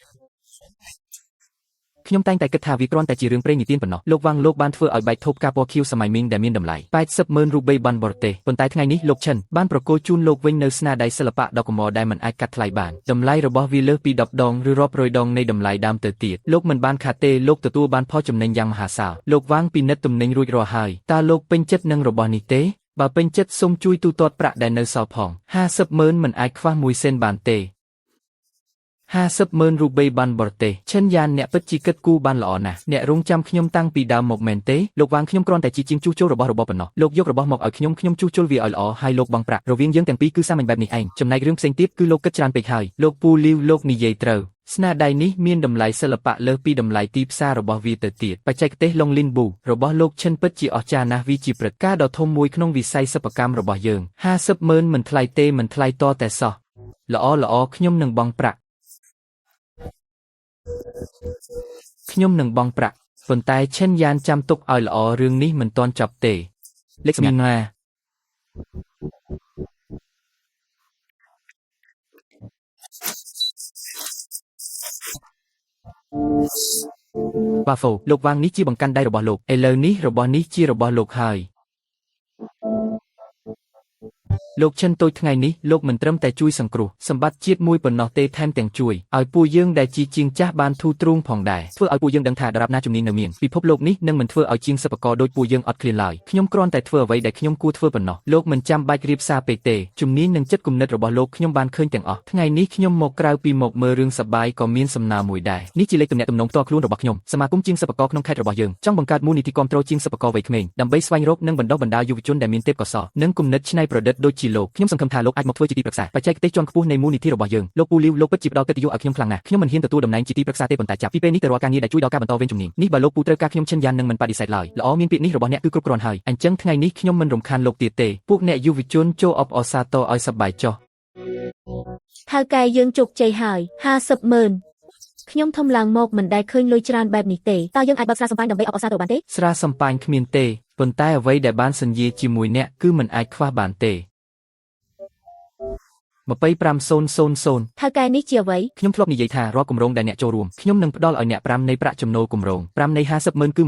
ខ្ញុំតែងតែគិតថាវាគ្រាន់តែជារឿងព្រេងនិទានប៉ុណ្ណោះលោកវ៉ាងលោកបានធ្វើឲ្យបែកថូបការពណ៌ខៀវសម័យមីងដែលមានតម្លៃ80ម៉ឺនរូបិយប័ណ្ណបរទេសប៉ុន្តែថ្ងៃនេះលោកឈិនបានប្រគល់ជូនលោកវិញនៅស្នាដៃសិល្បៈដ៏កម្រដែលមិនអាចកាត់ថ្លៃបានតម្លៃរបស់វាលើសពី10ដងឬរាប់រយដងនៃតម្លៃដើមទៅទៀតលោកមិនបានខាតទេលោកទទួលបានផលចំណេញយ៉ាងមហាសាលលោកវ៉ាងពិនិត្យទំនិញរួចរាល់ហើយតើលោកពេញចិត្តនឹងរបស់នេះទេបើពេញចិត្តសូមជួយទូទាត់ប្រាក់ដែលនៅសល់ផង50ម៉ឺនមិនអាចខ្វះមួយសេនបានទេ50ម៉ឺនរូបិយប័ណ្ណបរទេសឈិនយ៉ានអ្នកពិតជាគិតគូរបានល្អណាស់អ្នករងចាំខ្ញុំតាំងពីដើមមកមែនទេលោកវ៉ាងខ្ញុំគ្រាន់តែជាជាងជួសជុលរបស់របរប៉ុណ្ណោះលោកយករបស់មកឲ្យខ្ញុំខ្ញុំជួសជុលវាឲ្យល្អហើយលោកបង់ប្រាក់រវាងយើងទាំងពីរគឺសាមញ្ញបែបនេះឯងចំណែករឿងផ្សេងទៀតគឺលោកគិតច្រើនពេកហើយលោកពូលីវលោកនិយាយត្រូវស្នាដៃនេះមានតម្លៃសិល្បៈលើសពីតម្លៃទីផ្សាររបស់វាទៅទៀតបច្ចេកទេសឡុងលីនប៊ូរបស់លោកឈិនពិតជាអស្ចារ្យណាស់វាជាព្រឹត្តិការណ៍ដ៏ធំមួយក្នុងវិស័យសិប្បកម្មរបស់យើង50ម៉ឺនមិនថ្លៃទេមិនថ្លៃតតែសោះល្អល្អខ្ញុំនឹងបង់ប្រាក់ខ្ញុំនឹងបង់ប្រាក់ប៉ុន្តែឈិនយ៉ានចាំទុកឲ្យល្អរឿងនេះមិនទាន់ចប់ទេលេខសម្ងាត់ណាបាហ្វូលោកវ៉ាងនេះជាបង្កាន់ដៃរបស់លោកឥឡូវនេះរបស់នេះជារបស់លោកហើយលោកឈិនតូចថ្ងៃនេះលោកមិនត្រឹមតែជួយសង្គ្រោះសម្បត្តិជាតិមួយប៉ុណ្ណោះទេថែមទាំងជួយឲ្យពួកយើងដែលជាជាងចាស់បានធូរទ្រូងផងដែរធ្វើឲ្យពួកយើងដឹងថាដរាបណាជំនាញនៅមានពិភពលោកនេះនឹងមិនធ្វើឲ្យជាងសិប្បករដូចពួកយើងអត់ឃ្លានឡើយខ្ញុំគ្រាន់តែធ្វើអ្វីដែលខ្ញុំគួរធ្វើប៉ុណ្ណោះលោកមិនចាំបាច់រៀបសារពេកទេជំនាញនិងចិត្តគំនិតរបស់លោកខ្ញុំបានឃើញទាំងអស់ថ្ងៃនេះខ្ញុំមកក្រៅពីមកមើលរឿងសប្បាយក៏មានសំណើមួយដែរនេះជាលេខទំនាក់ទំនងផ្ទាល់ខ្លួនរបស់ខ្ញុំសមាគមជាងសិប្បករក្នុងខេត្តរបស់យើងចង់បង្កើតមូលនិធិគាំទ្រជាងសិប្បករវ័យក្មេងដើម្បីស្វែងរកនិងបណ្ដុះបណ្ដាលយុវជនដែលមានទេពកោសល្យនិងគំនិតច្នៃប្រឌិតដូចជាលោកខ្ញុំសង្ឃឹមថាលោកអាចមកធ្វើជាទីប្រឹក្សាបច្ចេកទេសជាន់ខ្ពស់នៃមូលនិធិរបស់យើងលោកពូលីវលោកពិតជាផ្ដល់កិត្តិយសឲ្យខ្ញុំខ្លាំងណាស់ខ្ញុំមិនហ៊ានទទួលតំណែងជាទីប្រឹក្សាទេប៉ុន្តែចាប់ពីពេលនេះទៅរាល់ការងារដែលជួយដល់ការបន្តវេនជំនាញនេះបើលោកពូត្រូវការខ្ញុំឈិនយ៉ាននឹងមិនបដិសេធឡើយល្អមានពាក្យនេះរបស់អ្នកគឺគ្រប់គ្រាន់ហើយអញ្ចឹងថ្ងៃនេះខ្ញុំមិនរំខានលោកទៀតទេពួកអ្នកយុវជនចូលអបអរសាទរឲ្យសប្បាយចុះ ថៅកែយើងជោគជ័យហើយ50ម៉ឺនខ្ញុំធំឡើងមកមិនដែលឃើញលុយច្រើនបែបនេះទេតើយើងអាចបើកស្រាសំប៉ាញដើម្បីអបអរសាទរបានទេ ស្រាសំប៉ាញគ្មានទេប៉ុន្តែអ្វីដែលបានសញ្ញាជាមួយអ្នកគឺមិនអាចខ្វះបានទេ25000 ថៅកែនេះជាអ្វី ខ្ញុំធ្លាប់និយាយថារាល់គម្រោងដែលអ្នកចូលរួមខ្ញុំនឹងផ្ដល់ឲ្យអ្នក5នៃប្រាក់ចំណូលគម្រោង5នៃ50ម៉ឺនគឺ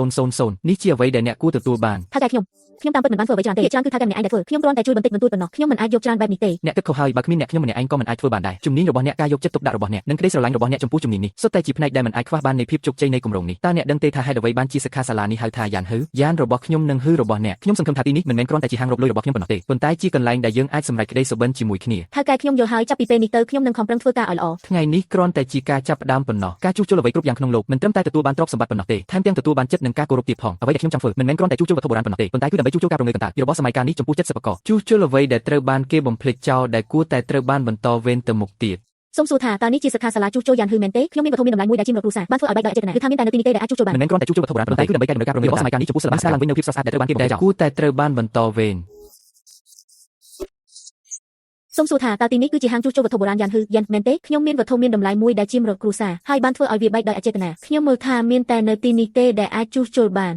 25000នេះជាអ្វីដែលអ្នកគួរទទួលបាន ថៅកែខ្ញុំខ្ញុំតាមពិតមិនបានធ្វើអ្វីច្រើនទេច្រើនគឺថៅកែម្នាក់ឯងដែលធ្វើខ្ញុំគ្រាន់តែជួយបន្តិចបន្តួចប៉ុណ្ណោះខ្ញុំមិនអាចយកច្រើនបែបនេះទេ អ្នកគិតខុសហើយបើគ្មានអ្នកខ្ញុំម្នាក់ឯងក៏មិនអាចធ្វើបានដែរជំនាញរបស់អ្នកការយកចិត្តទុកដាក់របស់អ្នកនិងក្តីស្រឡាញ់របស់អ្នកចំពោះជំនាញនេះសុទ្ធតែជាផ្នែកដែលមិនអាចខ្វះបាននៃភាពជោគជ័យនៃគម្រោងនេះតើអ្នកដឹងទេថាហេតុអ្វីបានជាសិក្ខាសាលានេះហៅថាយ៉ានហឺយ៉ានរបស់ខ្ញុំនិងហឺរបស់អ្នកខ្ញុំសង្ឃឹមថាទីនេះមិនមែនគ្រាន់តែជាហាងរកលុយរបស់ខ្ញុំប៉ុណ្ណោះទេប៉ុន្តែជាកន្លែងដែលយើងអាចសម្រេចក្តីសុបិនជាមួយគ្នា ថៅកែខ្ញុំយល់ហើយចាប់ពីពេលនេះទៅខ្ញុំនឹងខំប្រឹងធ្វើការឲ្យល្អ ថ្ងៃនេះគ្រាន់តែជាការចាប់ផ្ដើមប៉ុណ្ណោះការជួសជុលអ្វីគ្រប់យ៉ាងក្នុងលោកមិនត្រឹមតែទទួលបានទ្រព្យសម្បត្តិប៉ុណ្ណោះទេថែមទាំងទទួលបានចិត្តនិងការគោរពទៀតផងអ្វីដែលខ្ញុំចង់ធ្វើមិនមែនគ្រាន់តែជួសជុលវត្ថុបុរាណប៉ុណ្ណោះទេប៉ុន្តែគឺដើម្បីជួសជុលការប្រងើយកន្តើយរបស់សម័យកាលនេះចំពោះចិត្តសិប្បករជួសជុលអ្វីដែលត្រូវបានគេបំភ្លេចចោលដែលគួរតែត្រូវបានបន្តវេនទៅមុខទៀត សូមសួរថាតើនេះជាសិក្ខាសាលាជួសជុលយ៉ាងហឺមែនទេខ្ញុំមានវត្ថុមានតម្លៃមួយដែលជាមរតកគ្រួសារបានធ្វើឲ្យបែកដោយអចេតនាគឺថាមានតែនៅទីនេះទេដែលអាចជួសជុលបាន មិនមែនគ្រាន់តែជួសជុលវត្ថុបុរាណប៉ុន្តែគឺដើម្បីកែតម្រូវការប្រងើយរបស់សម័យកាលនេះចំពោះសិល្បៈស្ដារឡើងវិញនូវភាពស្រស់ស្អាតដែលត្រូវបានគេបំភ្លេចចោលគួរតែត្រូវបានបន្តវេន សូមសួរថាតើទីនេះគឺជាហាងជួសជុលវត្ថុបុរាណយ៉ាងហឺយ៉ាងមែនទេខ្ញុំមានវត្ថុមានតម្លៃមួយដែលជាមរតកគ្រួសារហើយបានធ្វើឲ្យវាបែកដោយអចេតនាខ្ញុំមើលថាមានតែនៅទីនេះទេដែលអាចជួសជុលបាន